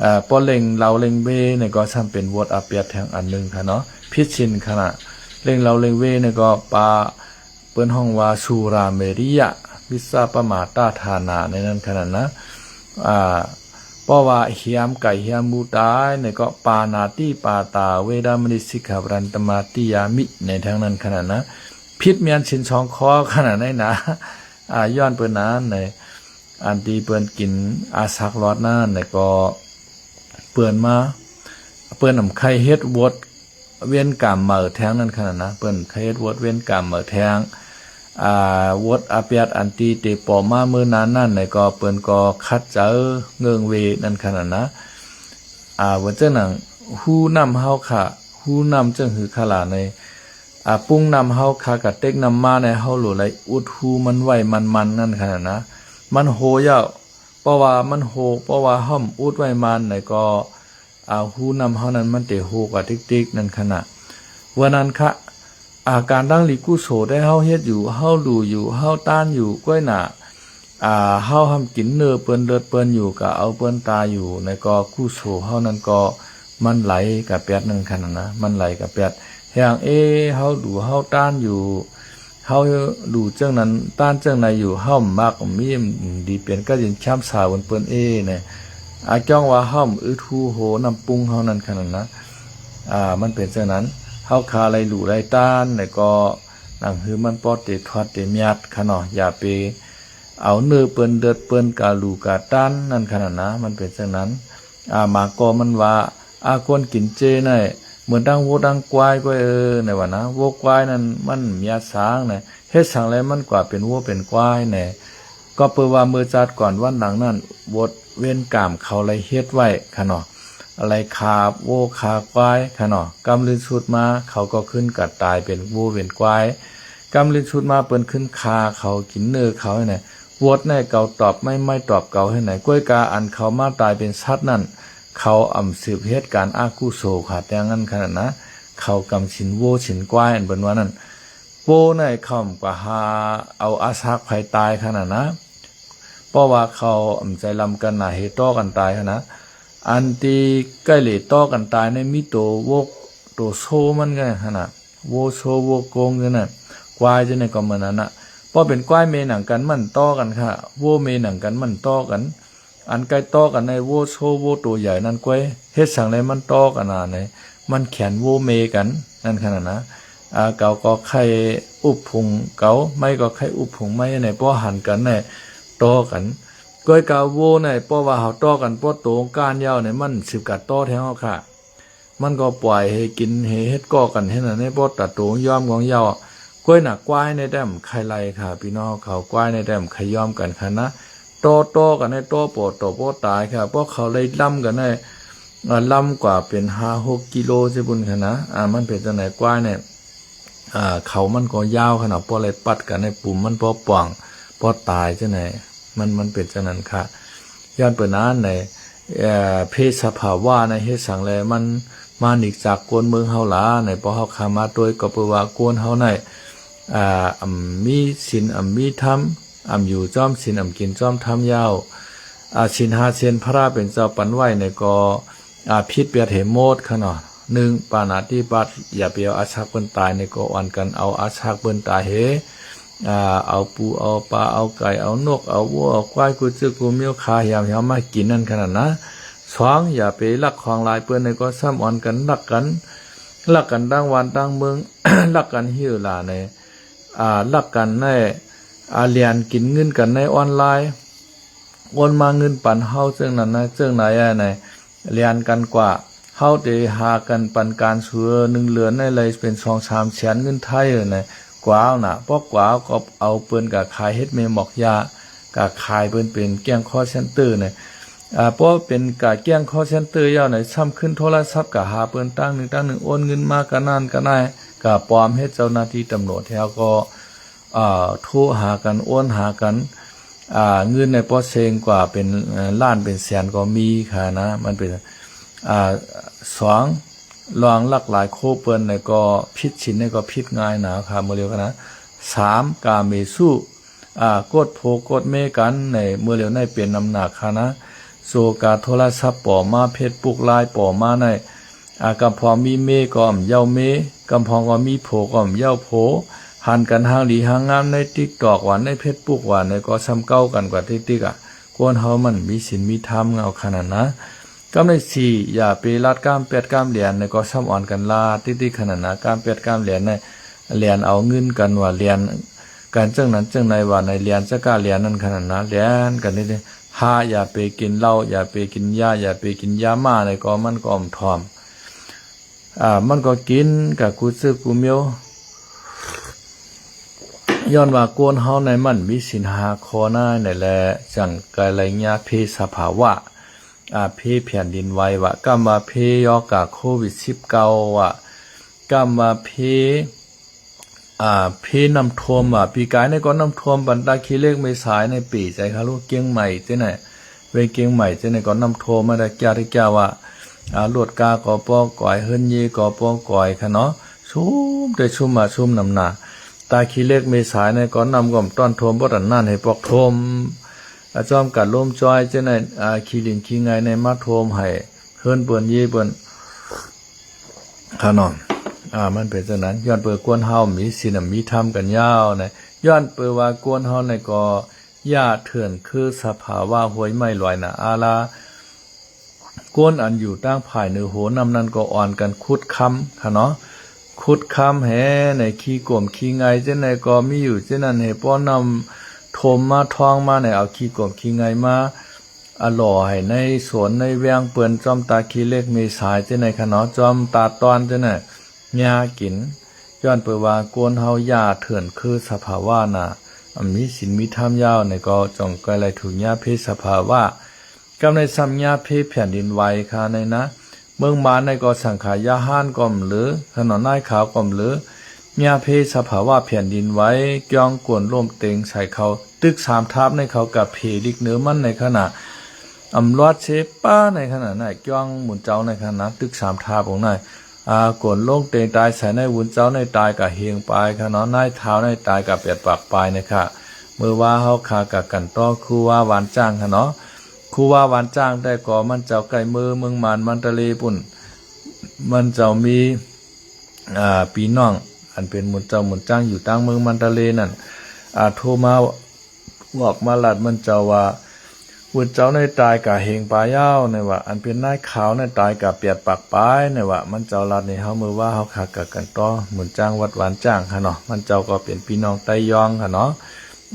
ອາ ພໍເລ້ງເຫຼົ້າເລ້ງເວໃນກໍຊ້ຳເປັນວົດອາປຽດແທງອັນໜຶ່ງຂະເນາະ ຜິດສິນຂະນະ ເລ້ງເຫຼົ້າເລ້ງເວໃນກໍປາ ເພິ່ນຮ້ອງວ່າ ສຸຣາເມລະຍະ ມິດສະປະມາທະຖານາ ໃນນັ້ນຂະນັ້ນນະ ອາ ເພາະວ່າແຮມໄກ່ແຮມໝູຕາຍໃນກໍ ປານາຕິປາຕາ ເວລະມະນີ ສິກຂາປະທັງ ສະມາທິຍາມິ ໃນທາງນັ້ນຂະນັ້ນນະ ຜິດແມ່ນສິນສອງຂໍ້ຂະໜາດໃດນະ ອາ ຍ້ອນເພິ່ນນັ້ນໃນ ອັນທີ່ເພິ່ນກິນອາສັກຫຼອດນັ້ນໃນກໍ ເພິ່ນມາ ເພິ່ນນຳໄຂ່ເຮັດວົດ ເວນກຳເໝີແທງນັ້ນຂະນະນະ ເພິ່ນໄຂ່ເຮັດວົດເວນກຳເໝີແທງ ອາ ວົດອາປຽດອັນທີ່ເຕປອມມາເມີນານນັ້ນໃນກໍ ເພິ່ນກໍຂັດໃຈເງິ່ງເວນັ້ນຂະນະນະ ອາ ເປັນຈັ່ງນັ້ນ ຮູນ້ຳເຮົາຂະ ຮູນ້ຳຈັ່ງຄືຂະຫຼາໃນ ອາ ປຸງນ້ຳເຮົາຂະກະເຕັກນ້ຳມາໃນ ເຮົາຫຼູໄລອຸດຮູມັນໄວ້ມັນໆ ນັ້ນຂະນະນະ ມັນໂຮຍາວ ເພາະວ່າມັນໂຮ ເພາະວ່າເຮົາອຸດໄວ້ມັນໃນກໍ ອາ ຮູນ້ຳເຮົານັ້ນມັນເຕໂຮກວ່າຕິກໆ ນັ້ນຂະນະ ເວລານັ້ນຂະ ອາ ການດັ່ງລີກຸໂສໄດ້ເຮົາເຮັດຢູ່ ເຮົາດູຢູ່ ເຮົາຕ້ານຢູ່ ກ້ວຍໜ້າ ອາ ເຮົາຫ້າມກິນເນື້ອເປີ້ນເລືອດເປີ້ນຢູ່ ກະເອົາເປີ້ນຕາຍຢູ່ໃນກໍ ກຸໂສເຮົານັ້ນກໍມັນໄຫຼກະແປດນັ້ນຂະນະນະ ມັນໄຫຼກະແປດ ແຮງເອ ເຮົາດູເຮົາຕ້ານຢູ່ ເຮົາດູຈັ່ງນັ້ນ ຕ້ານຈັ່ງໃດຢູ່ ເຮົາມັກມີດີເປັນກະຍິນຄຳສາວເພິ່ນເອ ນະ ອາ ຈ້ອງວ່າເຮົາອຶດຮູໂຮນ້ຳປຸງເຮົານັ້ນຂະນັ້ນນະ ອາ ມັນເປັນຈັ່ງນັ້ນ ເຮົາຄາໄລດູໄລຕ້ານ ແລ້ວກໍໜັງຫືມັນພໍເຕທອດເຕມຽດຂະເນາະ ຢ່າໄປເອົາເນື້ອເປີ້ນເລືອດເປີ້ນກະດູກະຕັນນັ້ນຂະນັ້ນນະ ມັນເປັນຈັ່ງນັ້ນ ອາ ມາກໍມັນວ່າ ອາ ຄົນກິນເຈໃນ ເໝືອນດັ່ງໂວດັ່ງຄວາຍ ກ້ວຍເອີ ໃນວ່ານະ ໂວຄວາຍນັ້ນມັນມີອາສາງໃນ ເຮັດສັງແລມັນກວ່າເປັນໂວເປັນຄວາຍໃນ ກໍເປີວ່າເມື່ອຊາດກ່ອນວັນຫຼັງນັ້ນ ບົດເວນກາມເຂົາໄລເຮັດໄວ້ຂະເນາະ ໄລຄາໂວຄາຄວາຍຂະເນາະ ກຳລຶນສຸດມາເຂົາກໍຂຶ້ນກະຕາຍເປັນໂວເປັນຄວາຍ ກຳລຶນສຸດມາເພິ່ນຂຶ້ນຄາເຂົາກິນເນື້ອເຂົາໃນ ວົດໃນເຂົາຕອບໄມ້ ໄມ້ຕອບເຂົາໃຫ້ໃນ ກ້ວຍກາອັນເຂົາມາຕາຍເປັນສັດນັ້ນ ເຂົາອຳສືບເຮັດການອະກຸໂສຂາແຕ່ງນັ້ນຂະນັ້ນນະ ເຂົາກຳສິນໂວສິນຄວາຍ ອັນເພິ່ນວ່ານັ້ນ ໂວໃນເຂົາກະຫາເອົາອາສາກໄຜຕາຍຂະນັ້ນນະ ເພາະວ່າເຂົາອຳໃຈລຳກັນນະ ເຮັດຕໍ່ກັນຕາຍຂະນະ ອັນທີ່ໃກ້ເລຕໍ່ກັນຕາຍນີ້ມີໂຕໂວກໂຕໂຊມັນກໍຫັ້ນນະ ໂວໂຊໂວໂກງຈັ່ງນັ້ນ ຄວາຍຈັ່ງນັ້ນກໍເໝືອນນັ້ນນະ ເພາະເປັນຄວາຍແມ່ໜັງກັນມັນຕໍ່ກັນຄ່ະ ໂວແມ່ໜັງກັນມັນຕໍ່ກັນ ອັນໃກ້ຕໍ່ກັນໃນໂວໂຊໂວໂຕໃຫຍ່ນັ້ນກ້ວຍ ເຮັດສັງແລມັນຕໍ່ກັນນະ ໃນມັນແຂນໂວແມ່ກັນນັ້ນຂະໜາດນະ ອາ ເກົາກໍໄຂ່ອຸບພຸງເກົາ ໄມ້ກໍໄຂ່ອຸບພຸງໄມ້ໃນ ພໍຫັນກັນໃນຕໍ່ກັນ ກ້ວຍກາໂວໃນ ເພາະວ່າເຮົາຕໍ່ກັນ ພໍໂຕກ້ານຍາວໃນ ມັນສືບກັນຕໍ່ແທ້ເຮົາຄ່ະ ມັນກໍປ່ອຍໃຫ້ກິນ ໃຫ້ເຮັດກໍກັນເຮັດນັ້ນ ໃນພໍຕາໂຕຍອມຂອງເຍົາ ກ້ວຍໜາກ ຄວາຍໃນແຕ້ມໄຂ່ໄລ່ຄ່ະ ພີ່ນ້ອງເຂົາ ຄວາຍໃນແຕ້ມໄຂ່ຍອມກັນຂະນະ ຕໍ່ຕໍ່ກັນໃນ ຕໍ່ປໍຕໍ່ປໍຕາຍຄ່ະ ເພາະເຂົາໄລ່ລຳກັນໃນ ອາ ລຳກວ່າເປັນຫ້າຫົກກິໂລຊິພຸ້ນຂະນະ ອາ ມັນເປັນຈັ່ງໃດ ຄວາຍໃນ ອາ ເຂົາມັນກໍຍາວຂະໜາດ ພໍໄລ່ປັດກັນໃນ ປຸ່ມມັນພໍປ່ອງ ພໍຕາຍຈັ່ງໃດ ມັນ ມັນເປັນຈັ່ງນັ້ນຄ່ະ ຍ້ອນເປັນອັນໃດ ເອີ ເພສະພາວະໃນ ເຮັດສັງແລມັນມາໜີກຈາກຄົນເມືອງເຮົາຫຼາໃນ ເພາະເຮົາຂ້າມາໂດຍ ກໍເພາະວ່າຄົນເຮົາໃນ ອາ ອຳມີສິນ ອຳມີທຳ ອຳຢູ່ຈອມສິນ ອຳກິນຈອມທຳຍາວ ອາ ສິນຫ້າເຊັ່ນພະເປັນເຈົ້າປັນໄວ້ໃນກໍ ອາ ຜິດແປດເຫດໝົດຂະເນາະ ໜຶ່ງ ປານາຕິບາດ ຢ່າໄປເອົາອາຊາກເພິ່ນຕາຍໃນກໍອ່ອນກັນເອົາອາຊາກເພິ່ນຕາຍເຫ ອາ ເອົາປູເອົາປາ ເອົາໄກ່ ເອົານົກ ເອົາວັວ ເອົາຄວາຍ ກູ້ຈື່ກູ້ມີວ ຂ້າຫຽມເຫວມາກິນນັ້ນຂະໜາດນະ ສອງ ຢ່າໄປລັກຂອງຫຼາຍເພິ່ນໃນກໍຊ້ຳອ່ອນກັນລັກກັນ ລັກກັນຕ່າງບ້ານຕ່າງເມືອງ ລັກກັນຫິ້ວຫຼາໃນ ອາ ລັກກັນໃນ ອາ ແລ່ນກິນເງິນກັນໃນອອນລາຍ ໂອນມາເງິນປັນເຮົາ ເຊິ່ງນັ້ນນະ ເຊິ່ງນາຍໃນ ແລ່ນກັນກວ່າ ເຮົາໄດ້ຫາກັນປັນການສູ່ໜຶ່ງເດືອນໃນໄດ້ເປັນສອງສາມແສນເງິນໄທນະ ກວ່າເອົານະ ພໍກວ່າເອົາກໍເອົາເພິ່ນກະຂາຍເຮັດແມ່ໝອກຢາ ກະຂາຍເພິ່ນເປັນແກ້ງຄໍເຊັນເຕີນະ ອາ ພໍເປັນກະແກ້ງຄໍເຊັນເຕີແລ້ວນະ ຊ້ຳຂຶ້ນໂທລະສັບກະຫາເພິ່ນຕັ້ງໜຶ່ງຕັ້ງໜຶ່ງ ໂອນເງິນມາກະນັ້ນກະນາຍ ກະປອມເຮັດເຈົ້າໜ້າທີ່ຕຳຫຼວດແລ້ວກໍ ເອີ ໂທຫາກັນ ໂອນຫາກັນ ອາ ເງິນໃນປໍເຊັງກວ່າເປັນ ເອີ ລ້ານເປັນແສນກໍມີຄ່ະນະ ມັນເປັນ ອາ ສອງ ລອງລັກຫຼາຍໂຄເປີນໃນກໍຜິດສິນໃນກໍຜິດງ່າຍນະຄ່ະ ມື້ລຽວກັນນະ ສາມ ກາເມສຸ ອາ ກົດໂພກົດເມກັນໃນ ມື້ລຽວໃນເປັນນຳໜັກຄ່ະນະ ໂຊກາໂທລະສັບປໍມາ ເຟສບຸກ ລາຍ ປໍມາໃນ ອາ ກຳພອງມີເມກໍອຳເຍົາເມ ກຳພອງກໍມີໂພກໍອຳເຍົາໂພ ຫັນກັນຮ່າງດີຮ່າງງາມໃນຕິກຕອກວ່າ ໃນເຟສບຸກວ່າ ໃນກໍຊ້ຳເກົ້າກັນກວ່າຕິກໆ ອາ ຄົນເຮົາມັນມີສິນມີທຳເອົາຂະໜາດນະ ກຳໃນສີ່ ຢ່າໄປລາດກ້າມແປດກ້າມແຫຼນໃນກໍຊ້ຳອ່ອນກັນລາດຕິກໆ ຂະໜາດນະ ກ້າມແປດກ້າມແຫຼນໃນ ແຫຼນເອົາເງິນກັນວ່າ ແຫຼນກັນຈັ່ງນັ້ນຈັ່ງໃດວ່າໃນ ແຫຼນຈະກະແຫຼນນັ້ນຂະໜາດນະ ແຫຼນກັນນີ້ ຫ້າ ຢ່າໄປກິນເຫຼົ້າ ຢ່າໄປກິນຢາ ຢ່າໄປກິນຢາມ້າໃນກໍມັນກໍອອມທອມ ອາ ມັນກໍກິນກະກູ້ຈື່ກູ້ມີວ ຍ້ອນວ່າຄົນເຮົາໃນມັນມີສິນຫ້າຂໍ້ນາຍນັ້ນແຫຼະ ຈັ່ງກະໄລຍະເພສະພາວະ ອາ ເພແຜ່ນດິນໄຫວວະ ກຳວ່າເພຍອກາໂຄວິດສິບເກົ້າວະ ກຳວ່າເພ ອາ ເພນ້ຳຖ້ວມວ່າ ປີກາຍນີ້ກໍນ້ຳຖ້ວມ ບັນດາຂີ້ເຫຼັກແມ່ສາຍໃນປີໃຈຄາລຸ ກຽງໃໝ່ຈັ່ງໃນ ເວງກຽງໃໝ່ຈັ່ງໃນກໍນ້ຳຖ້ວມມາແຕ່ກຽແຕ່ກຽວ່າ ອາ ລົດກາກໍບໍ່ກອຍ ເຮືອນເຍກໍບໍ່ກອຍຂະເນາະ ຊຸມແຕ່ຊຸມມາຊຸມນຳໜາ ຕາຂີ້ເຫຼັກແມ່ສາຍໃນກໍນ້ຳກໍບໍ່ຕ້ອນຖ້ວມ ບໍ່ທັນນັ້ນໃຫ້ພວກຖ້ວມ ອາ ຈອມກັດລົມຈອຍຈັ່ງໃນ ອາ ຂີ້ດິນຂີ້ໄງ່ໃນມາຖ້ວມໃຫ້ເຮືອນເພິ່ນເຍເພິ່ນ ຂະເນາະ ອາ ມັນເປັນຈັ່ງນັ້ນ ຍ້ອນເປີຄົນເຮົາມີສິນນະ ມີທຳກັນຍາວນະ ຍ້ອນເປີວ່າຄົນເຮົານີ້ກໍຢ່າເຖື່ອນຄືສະພາວະຫ້ວຍໄມ້ລອຍໜາອາລາ ຄົນອັນຢູ່ທາງພາຍເໜືອຫົວນ້ຳນັ້ນກໍອ່ອນກັນຂຸດຄຳຂະເນາະ ຂຸດຄຳແຫໃນຂີ້ກົມຂີ້ໄງ່ຈັ່ງໃດກໍມີຢູ່ຈັ່ງນັ້ນ ໃຫ້ປ້ອນນ້ຳຖ້ວມມາທ້ອງມາໃນ ເອົາຂີ້ກົມຂີ້ໄງ່ມາ ອາ ຫຼໍ່ໃຫ້ໃນສວນໃນແວງເພິ່ນ ຈອມຕາຂີ້ເຫຼັກແມ່ສາຍຈັ່ງໃດຂະເນາະ ຈອມຕາຕອນຈັ່ງໃດ ຫຍ້າກິນ ຍ້ອນເປີວ່າຄົນເຮົາຢ່າເຖື່ອນຄືສະພາວະນະ ອາ ມີສິນມີທຳຍາວໃນກໍຈົ່ງກະໄລທຸກຍາເພສະພາວະ ກຳໃນຊ້ຳຍາເພແຜ່ນດິນໄຫວຄະໃນນະ ເມືອງມານໃນກໍສັງຂາຍາຫານກໍບໍ່ເຫຼືອ ຂະໜອນນາຍຂາວກໍບໍ່ເຫຼືອ ຍາເພສະພາວະແຜ່ນດິນໄຫວ ກ້ອງກົນລົ້ມເຕັງໃສ່ເຂົາ ຕຶກສາມທາບໃນເຂົາກະເພລິກເນີມັນໃນຂະນະ ອຳລວດເຊປ້າໃນຂະນະນະ ກ້ອງໝູນເຈົ້າໃນຂະນະ ຕຶກສາມທາບອົງໃນ ອາ ກົນລົງເຕັງຕາຍໃສ່ໃນວຸນເຈົ້າໃນຕາຍກະເຮງປາຍຂະເນາະ ນາຍທ້າວໃນຕາຍກະແປດປາກປາຍນະຄະ ເມື່ອວ່າເຮົາຄາກະກັນຕໍ່ຄູວາວານຈ້າງຂະເນາະ ຄູວາວານຈ້າງແຕ່ກໍມັນເຈົ້າໃກ້ເມືອເມືອງມານ ມັນຕະເລພຸ້ນ ມັນເຈົ້າມີ ອ່າ ພີ່ນ້ອງອັນເປັນໝູນເຈົ້າໝູນຈ້າງຢູ່ທາງເມືອງມັນຕະເລນັ້ນ ອ່າ ໂທມາບອກມາລັດມັນເຈົ້າວ່າ ໝູນເຈົ້າໃນຕາຍກະເຮງປາຍຍາວ ໃນວ່າ ອັນເປັນນາຍຂາວໃນຕາຍກະແປດປາກປາຍ ໃນວ່າ ມັນເຈົ້າລັດໃຫ້ເຮົາເມືອວ່າເຮົາຄາກະກັນຕໍ່ ໝູນຈ້າງວັດວານຈ້າງຫັ້ນເນາະ ມັນເຈົ້າກໍເປັນພີ່ນ້ອງໄຕ້ຢອງຫັ້ນເນາະ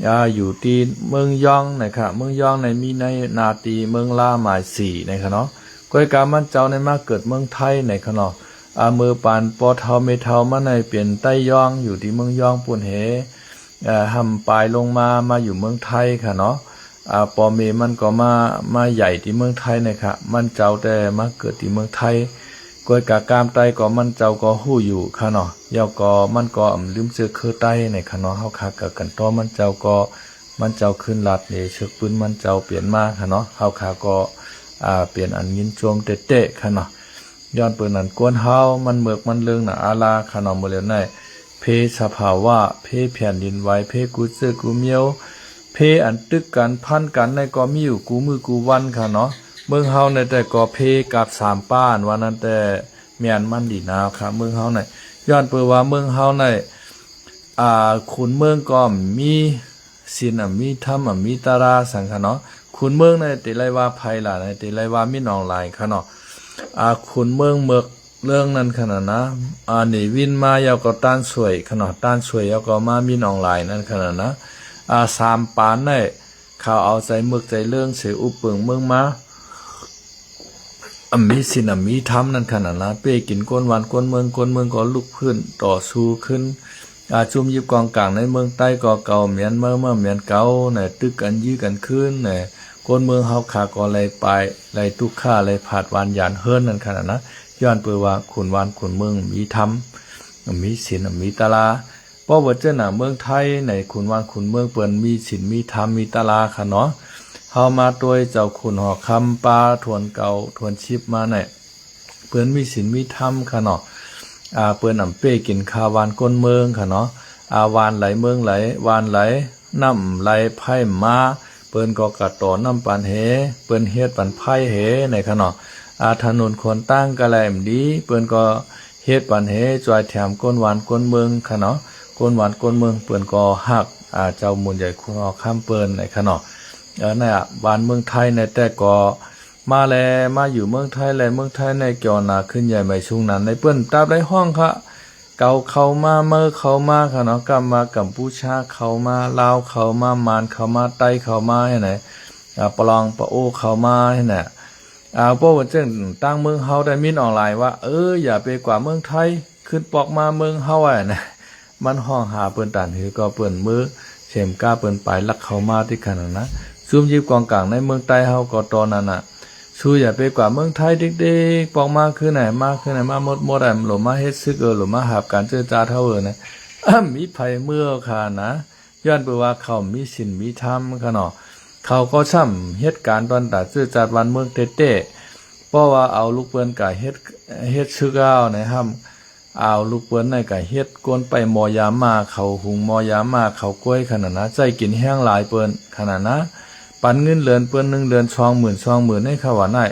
ອ່າ ຢູ່ທີ່ເມືອງຢອງນະຄະ ເມືອງຢອງໃນມີໃນນາຕີເມືອງລາໝາຍສີ່ນະຄະເນາະ ກ້ອຍກາມັນເຈົ້າໃນມາເກີດເມືອງໄທນະຄະເນາະ ອ່າ ເມືອປານພໍ່ເຖົ້າແມ່ເຖົ້າມາໃນເປັນໄຕ້ຢອງ ຢູ່ທີ່ເມືອງຢອງປຸ້ນເຫ ອ່າ ຮ່ຳປາຍລົງມາ ມາຢູ່ເມືອງໄທຄະເນາະ ອ່າ ພໍ່ແມ່ມັນກໍມາ ມາໃຫຍ່ທີ່ເມືອງໄທນະຄະ ມັນເຈົ້າແຕ່ມາເກີດທີ່ເມືອງໄທ ກ້ອຍກາກາມໄຕ້ກໍມັນເຈົ້າກໍຮູ້ຢູ່ຄະເນາະ ແລ້ວກໍມັນກໍອຳລືມເຊື້ອເຄືໄຕ້ນະຄະເນາະ ເຮົາຄາກະກັນຕໍ່ ມັນເຈົ້າກໍ ມັນເຈົ້າຂຶ້ນລັດເດ ເຊີກປືນມັນເຈົ້າປ່ຽນມາຄະເນາະ ເຮົາຄາກໍ ອ່າ ເປັນອັນຍິນຊົມແທ້ໆຄະເນາະ ຍ້ອນເປີນນັ້ນ ກວນເຮົາມັນເມີກມັນເລິງນະອາລາຄະເນາະ ມື້ແລ້ວໃນ ເພສະພາວະ ເພແຜ່ນດິນໄຫວ ເພກູເຈີກູມຽວ ເພອັນຕຶກກັນພັນກັນໃນກໍມີຢູ່ກູມື້ກູວັນຄະເນາະ ເມືອງເຮົາໃນແຕ່ກໍເພກາບສາມປານວ່ານັ້ນແຕ່ ແມ່ນມັນດີນາຄະ ເມືອງເຮົາໃນ ຍ້ອນເປີວ່າເມືອງເຮົາໃນ ອ່າ ຂຸນເມືອງກໍມີ ສິນອະມີທຳອະມີຕະລາສັງຄະເນາະ ຂຸນເມືອງໃນເຕໄລວ່າໃຜລະໃນເຕໄລວ່າມິນອອງລາຍຄະເນາະ ອ່າ ຂຸນເມືອງເມີກເລິງນັ້ນຄະນະນະ ອ່າ ເນວິນມາແລ້ວກໍຕ້ານຊ່ວຍຄະເນາະ ຕ້ານຊ່ວຍແລ້ວກໍມາມິນອອງລາຍນັ້ນຄະນະນະ ອ່າ ສາມປານໃນ ເຂົາເອົາໃຈເມີກໃຈເລິງເສອຸບເປິງເມືອງມາ ອຳມີສິນອຳມີທຳນັ້ນຂະໜາດນະ ເປ້ກິນກົ້ນຫວານກົ້ນເມືອງ ກົ້ນເມືອງກໍລຸກຟື້ນຕໍ່ສູ້ຂຶ້ນ ອາ ຈຸມຢິບກອງກາງໃນເມືອງໃຕ້ກໍເກົ່າແມ່ນເມືອງ ເມືອງແມ່ນເກົ່ານະ ຕຶກກັນຢື້ກັນຄືນນະ ກົ້ນເມືອງເຮົາຂາກໍໄລ່ປາຍ ໄລ່ຕຸກຂ້າ ໄລ່ຜາດຫວານຢານເຮີນນັ້ນຂະໜາດນະ ຍ້ອນເປີວ່າຂຸນຫວານຂຸນເມືອງມີທຳ ມີສິນ ມີຕະລາ ເພາະວ່າເຈົ້າໜ້າເມືອງໄທໃນຂຸນຫວານຂຸນເມືອງເພິ່ນມີສິນມີທຳມີຕະລາຂະເນາະ ເຮົາມາໂຕຍເຈົ້າຂຸນຫໍຄຳປາທວນເກົ່າທວນສິບມາໃນ ເພິ່ນມີສິນມີທຳຂະເນາະ ອາ ເພິ່ນອຳເປ້ກິນຂ້າວຫວານກົ້ນເມືອງຂະເນາະ ອາ ຫວານໄຫຼເມືອງໄຫຼ ຫວານໄຫຼ ນ້ຳໄຫຼໄພມາ ເພິ່ນກໍກະຕໍ່ນ້ຳປານເຫ ເພິ່ນເຮັດປານໄພເຫໃນຂະເນາະ ອາ ຖະໜົນຂົນຕ່າງກະແລມດີ ເພິ່ນກໍ ເຮັດປັນເຫຊ່ວຍແຖມກົ້ນຫວານກົ້ນເມືອງຂະເນາະ ກົ້ນຫວານກົ້ນເມືອງເພິ່ນກໍຮັກ ອາ ເຈົ້າມູນໃຫຍ່ຄຸນຫໍຄຳເພິ່ນໃນຂະເນາະ ເອີ ໃນບ້ານເມືອງໄທໃນແຕ່ກໍມາແລ ມາຢູ່ເມືອງໄທແລ ເມືອງໄທໃນກ່ຽວໜ້າຂຶ້ນໃຫຍ່ໃໝ່ສູງນັ້ນໃນເພິ່ນຕາບໄດ້ຮ້ອງຄະ ເກົາເຂົ້າມາ ເມີເຂົ້າມາຂະເນາະ ກຳວ່າກຳປູຊາເຂົ້າມາ ລາວເຂົ້າມາ ມານເຂົ້າມາ ໄຕ້ເຂົ້າມາໃຫ້ໃນ ອາ ປະລອງປະໂອເຂົ້າມາໃຫ້ນະ ອາ ເວົ້າຈັ່ງຕ່າງເມືອງເຮົາໄດ້ມິນອອນລາຍວ່າ ເອີ ຢ່າໄປກວ່າເມືອງໄທ ຂຶ້ນປອກມາເມືອງເຮົາ ວ່ານະ ມັນຮ້ອງຫາເພິ່ນຕານຫື ກໍເພິ່ນມືເຂັມກ້າເພິ່ນປາຍລັກເຂົ້າມາຕິຂະໜາດນະ ຊຸມຢິບກອງກາງໃນເມືອງໃຕ້ເຮົາກໍຕອນນັ້ນນະ ຊູຢ່າໄປກວ່າເມືອງໄທຕິກໆ ປອກມາຄືນໃນ ມາຄືນໃນ ມາໝົດໆ ອາ ລົມມາເຮັດຊຶກເອີ ລົມມາຮັບການເຈີຈາເຮົາເອີນະ ມີໃຜເມືອຂະນະ ຍ້ອນເພາະວ່າເຂົາມີສິນມີທຳຂະເນາະ ເຂົາກໍຊ່ຳເຮັດການຕອນຕາເຈີຈາດບ້ານເມືອງແທ້ໆ ເພາະວ່າເອົາລູກເພິ່ນກະເຮັດ ເຮັດຊຶກລາວໃນຫ້ຳ ເອົາລູກເພິ່ນໃນກະເຮັດກົນໄປໝໍຢາມ້າ ເຂົາຫຸງໝໍຢາມ້າ ເຂົາກ້ວຍຂະໜາດນະ ໃຊ້ກິນແຮງຫຼາຍເພິ່ນຂະໜາດນະ ປັນເງິນເດືອນເພິ່ນໜຶ່ງເດືອນສອງໝື່ນ ສອງໝື່ນໃຫ້ເຂົາວ່າໄດ້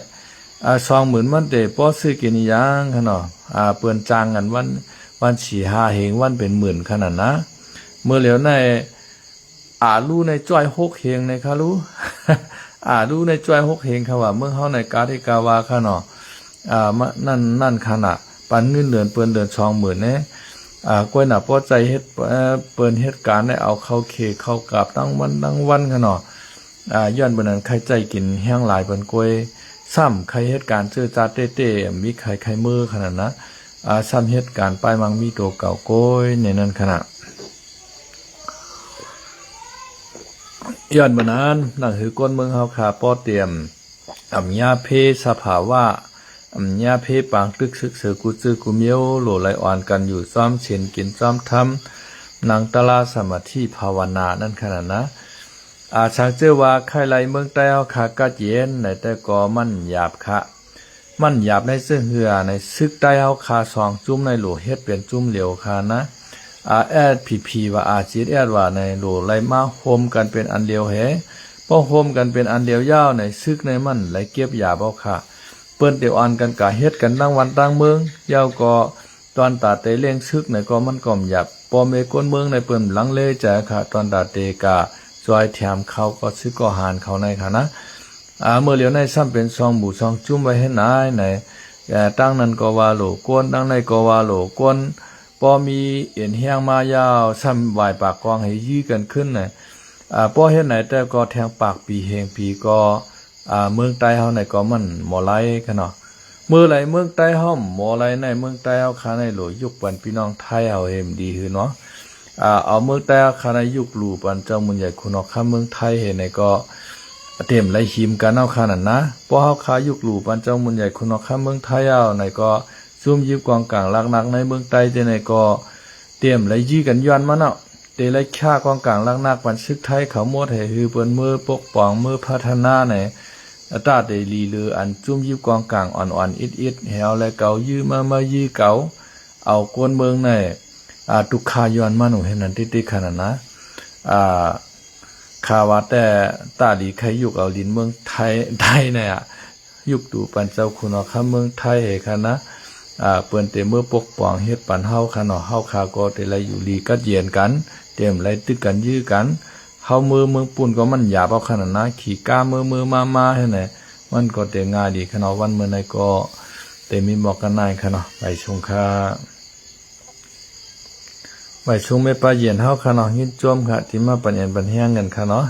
ອາ ສອງໝື່ນມັນເຕບໍ່ຊື້ກິນອີ່ຫຍັງຂະເນາະ ອາ ເພິ່ນຈ້າງກັນວັນ ວັນສີ່ຫ້າເຮງ ວັນເປັນໝື່ນຂະໜາດນະ ເມື່ອຫຼຽວໃນ ອາລູໃນຈ້ອຍຫົກເຮງໃນຄະລູ ອາລູໃນຈ້ອຍຫົກເຮງ ຄະວ່າເມືອງເຮົາໃນກາທິກາວ່າຄະເນາະ ອາ ມະ ນັ້ນ ນັ້ນຂະນະ ປັນເງິນເດືອນເພິ່ນເດືອນສອງໝື່ນແນ່ ອາ ກ້ວຍໜ້າພໍໃຈເຮັດ ເອີ ເພິ່ນເຮັດການໄດ້ເອົາເຂົ້າເຂເຂົ້າກາບທັງວັນທັງວັນຂະເນາະ ອາ ຍ້ອນເພິ່ນນັ້ນໄຄໃຈກິນແຮງຫຼາຍເພິ່ນກ້ວຍ ຊ້ຳໄຄເຮັດການເຈີຈາດເຕ້ໆ ມີໄຄ ໄຄເມີຂະໜາດນະ ອາ ຊ້ຳເຮັດການປ້າຍມັງມີໂຕເກົ່າກ້ວຍໃນນັ້ນຂະນະ ຍ້ອນເມື່ອນັ້ນ ໜັງສືກົ້ນເມືອງເຮົາຂ້າປ້ອຕຽມ ອຳຍາເພສະພາວະ ອຳຍາເພປາງຕຶກຊຶກເສີກູຈື່ກູມຽວ ໂຫຼໄລອອນກັນຢູ່ຊອມສິນກິນຊອມທຳ ນັ່ງຕະລາສະມາທິພາວະນານັ້ນຂະນະນະ ອາ ຊ່າງເຈີວ່າໄຄໄລເມືອງໃຕ້ເຮົາຂ້າກະເຢັນໃນ ແຕ່ກໍມັນຫຍາບຄະ ມັນຫຍາບໃນເຊິ່ງເຮືອໃນຊຶກໃຕ້ເຮົາຄາສອງຈຸ້ມໃນໂຫຼເຮັດເປັນຈຸ້ມຫຼຽວຄານະ ອາ ແອສພີພີວ່າ ອາ ຈີເອັສ ວ່າໃນໂຫຼໄລມາໂຮມກັນເປັນອັນດຽວແຮ ພໍໂຮມກັນເປັນອັນດຽວຍາວໃນ ຊຶກໃນມັນໄຫຼເກັບຢາບໍ່ຂະ ເປີ້ນເຕອ່ອນກັນກະເຮັດກັນທັງວັນທັງເມືອງ ຍາວກໍຕອນຕາເຕເລັ່ງຊຶກໃນກໍມັນກໍຢາບ ພໍ່ແມ່ຄົນເມືອງໃນເປີ້ນລັງເລໃຈຂະ ຕອນຕາເຕກະຊ່ອຍແຖມເຂົາກໍຊຶກກໍຫານເຂົາໃນຂະນະ ອາ ເມື່ອຫຼຽວໃນຊ້ຳເປັນຊ່ອງໝູ່ຊ່ອງຈຸ້ມໄວ້ໃຫ້ນາຍໃນ ເອີ ຕັ້ງນັ້ນກໍວ່າໂຫຼກວນ ຕັ້ງໃນກໍວ່າໂຫຼກວນ ພໍມີເອັນແຮງມາຍາວ ຊ້ຳຫວາຍປາກກອງໃຫ້ຢື້ກັນຂຶ້ນນະ ອາ ພໍເຮັດໃນແຕ່ກໍແທງປາກປີເຮງປີກໍ ອາ ເມືອງໃຕ້ເຮົາໃນກໍມັນບໍ່ໄຫຼຂະເນາະ ເມື່ອໃດເມືອງໃຕ້ເຮົາບໍ່ໄຫຼໃນ ເມືອງໃຕ້ເຮົາຄາໃນໂຫຼຍຸກປັນພີ່ນ້ອງໄທເຮົາເຫັນດີຄືເນາະ ອາ ເອົາເມືອງໃຕ້ເຮົາຄາໃນຍຸກຫຼູ່ປັນເຈົ້າມູນໃຫຍ່ຄຸນຮອກຄຳເມືອງໄທເຫັນໃນກໍ ເຕັມໄຫຼຫິມກັນເຮົາຄານັ້ນນະ ພໍເຮົາຄາຍຸກຫຼູ່ປັນເຈົ້າມູນໃຫຍ່ຄຸນຮອກຄຳເມືອງໄທເຮົາໃນກໍ ຊຸມຢິບກອງກາງຫຼັກນັກໃນເມືອງໃຕ້ເຈໃນກໍ ເຕັມໄຫຼຢື້ກັນຍ້ອນມາເນາະ ເຕໄລຂ້າກອງກາງຫຼັກນັກປັນຊຶກໄທເຂົາໝົດ ໃຫ້ຮືເພິ່ນເມີປົກປ້ອງເມີພັດທະນາໃນ ຕາເຕລີເລືອອັນຈຸ້ມຢິບກອງກາງອ່ອນໆອິດໆ ແຮວແລະເກົາຢື້ມາມາຢື້ເກົາ ເອົາກວນເມືອງໃນ ອາ ຕຸກຄາຍ້ອນມາໜູເຮັດນັ້ນຕິຕິຂະນັ້ນນະ ອາ ຂ້າວ່າແຕ່ຕາລີໄຄຍຸກເອົາດິນເມືອງໄທ ໄທໃນ ຍຸກຕູປັນເຈົ້າຄຸນອອກຄຳເມືອງໄທໃຫ້ຄະນະ ອາ ເປີ້ນເຕເມີປົກປ້ອງເຮັດປັນເຮົາຄະເນາະ ເຮົາຄາກໍເຕໄລຢູ່ດີກັດເຢັນກັນ ເຕມໄລຕຶກກັນຢື້ກັນ ເຮົາເມີເມືອງປຸ້ນກໍມັນຢາບເອົາຄະນະນະ ຂີ່ກ້າເມີເມີມາມາໃຫ້ແນ ມັນກໍເຕງ່າຍດີຄະເນາະ ວັນເມີໃນກໍເຕມີໝອກກັນນາຍຄະເນາະ ໄປຊົງຄະ ໄປຊົງແມ່ປ້າເຢັນເຮົາຄະເນາະ ຍິນຊົມຄະ ທີ່ມາປັນແອນປັນແຮງກັນຄະເນາະ.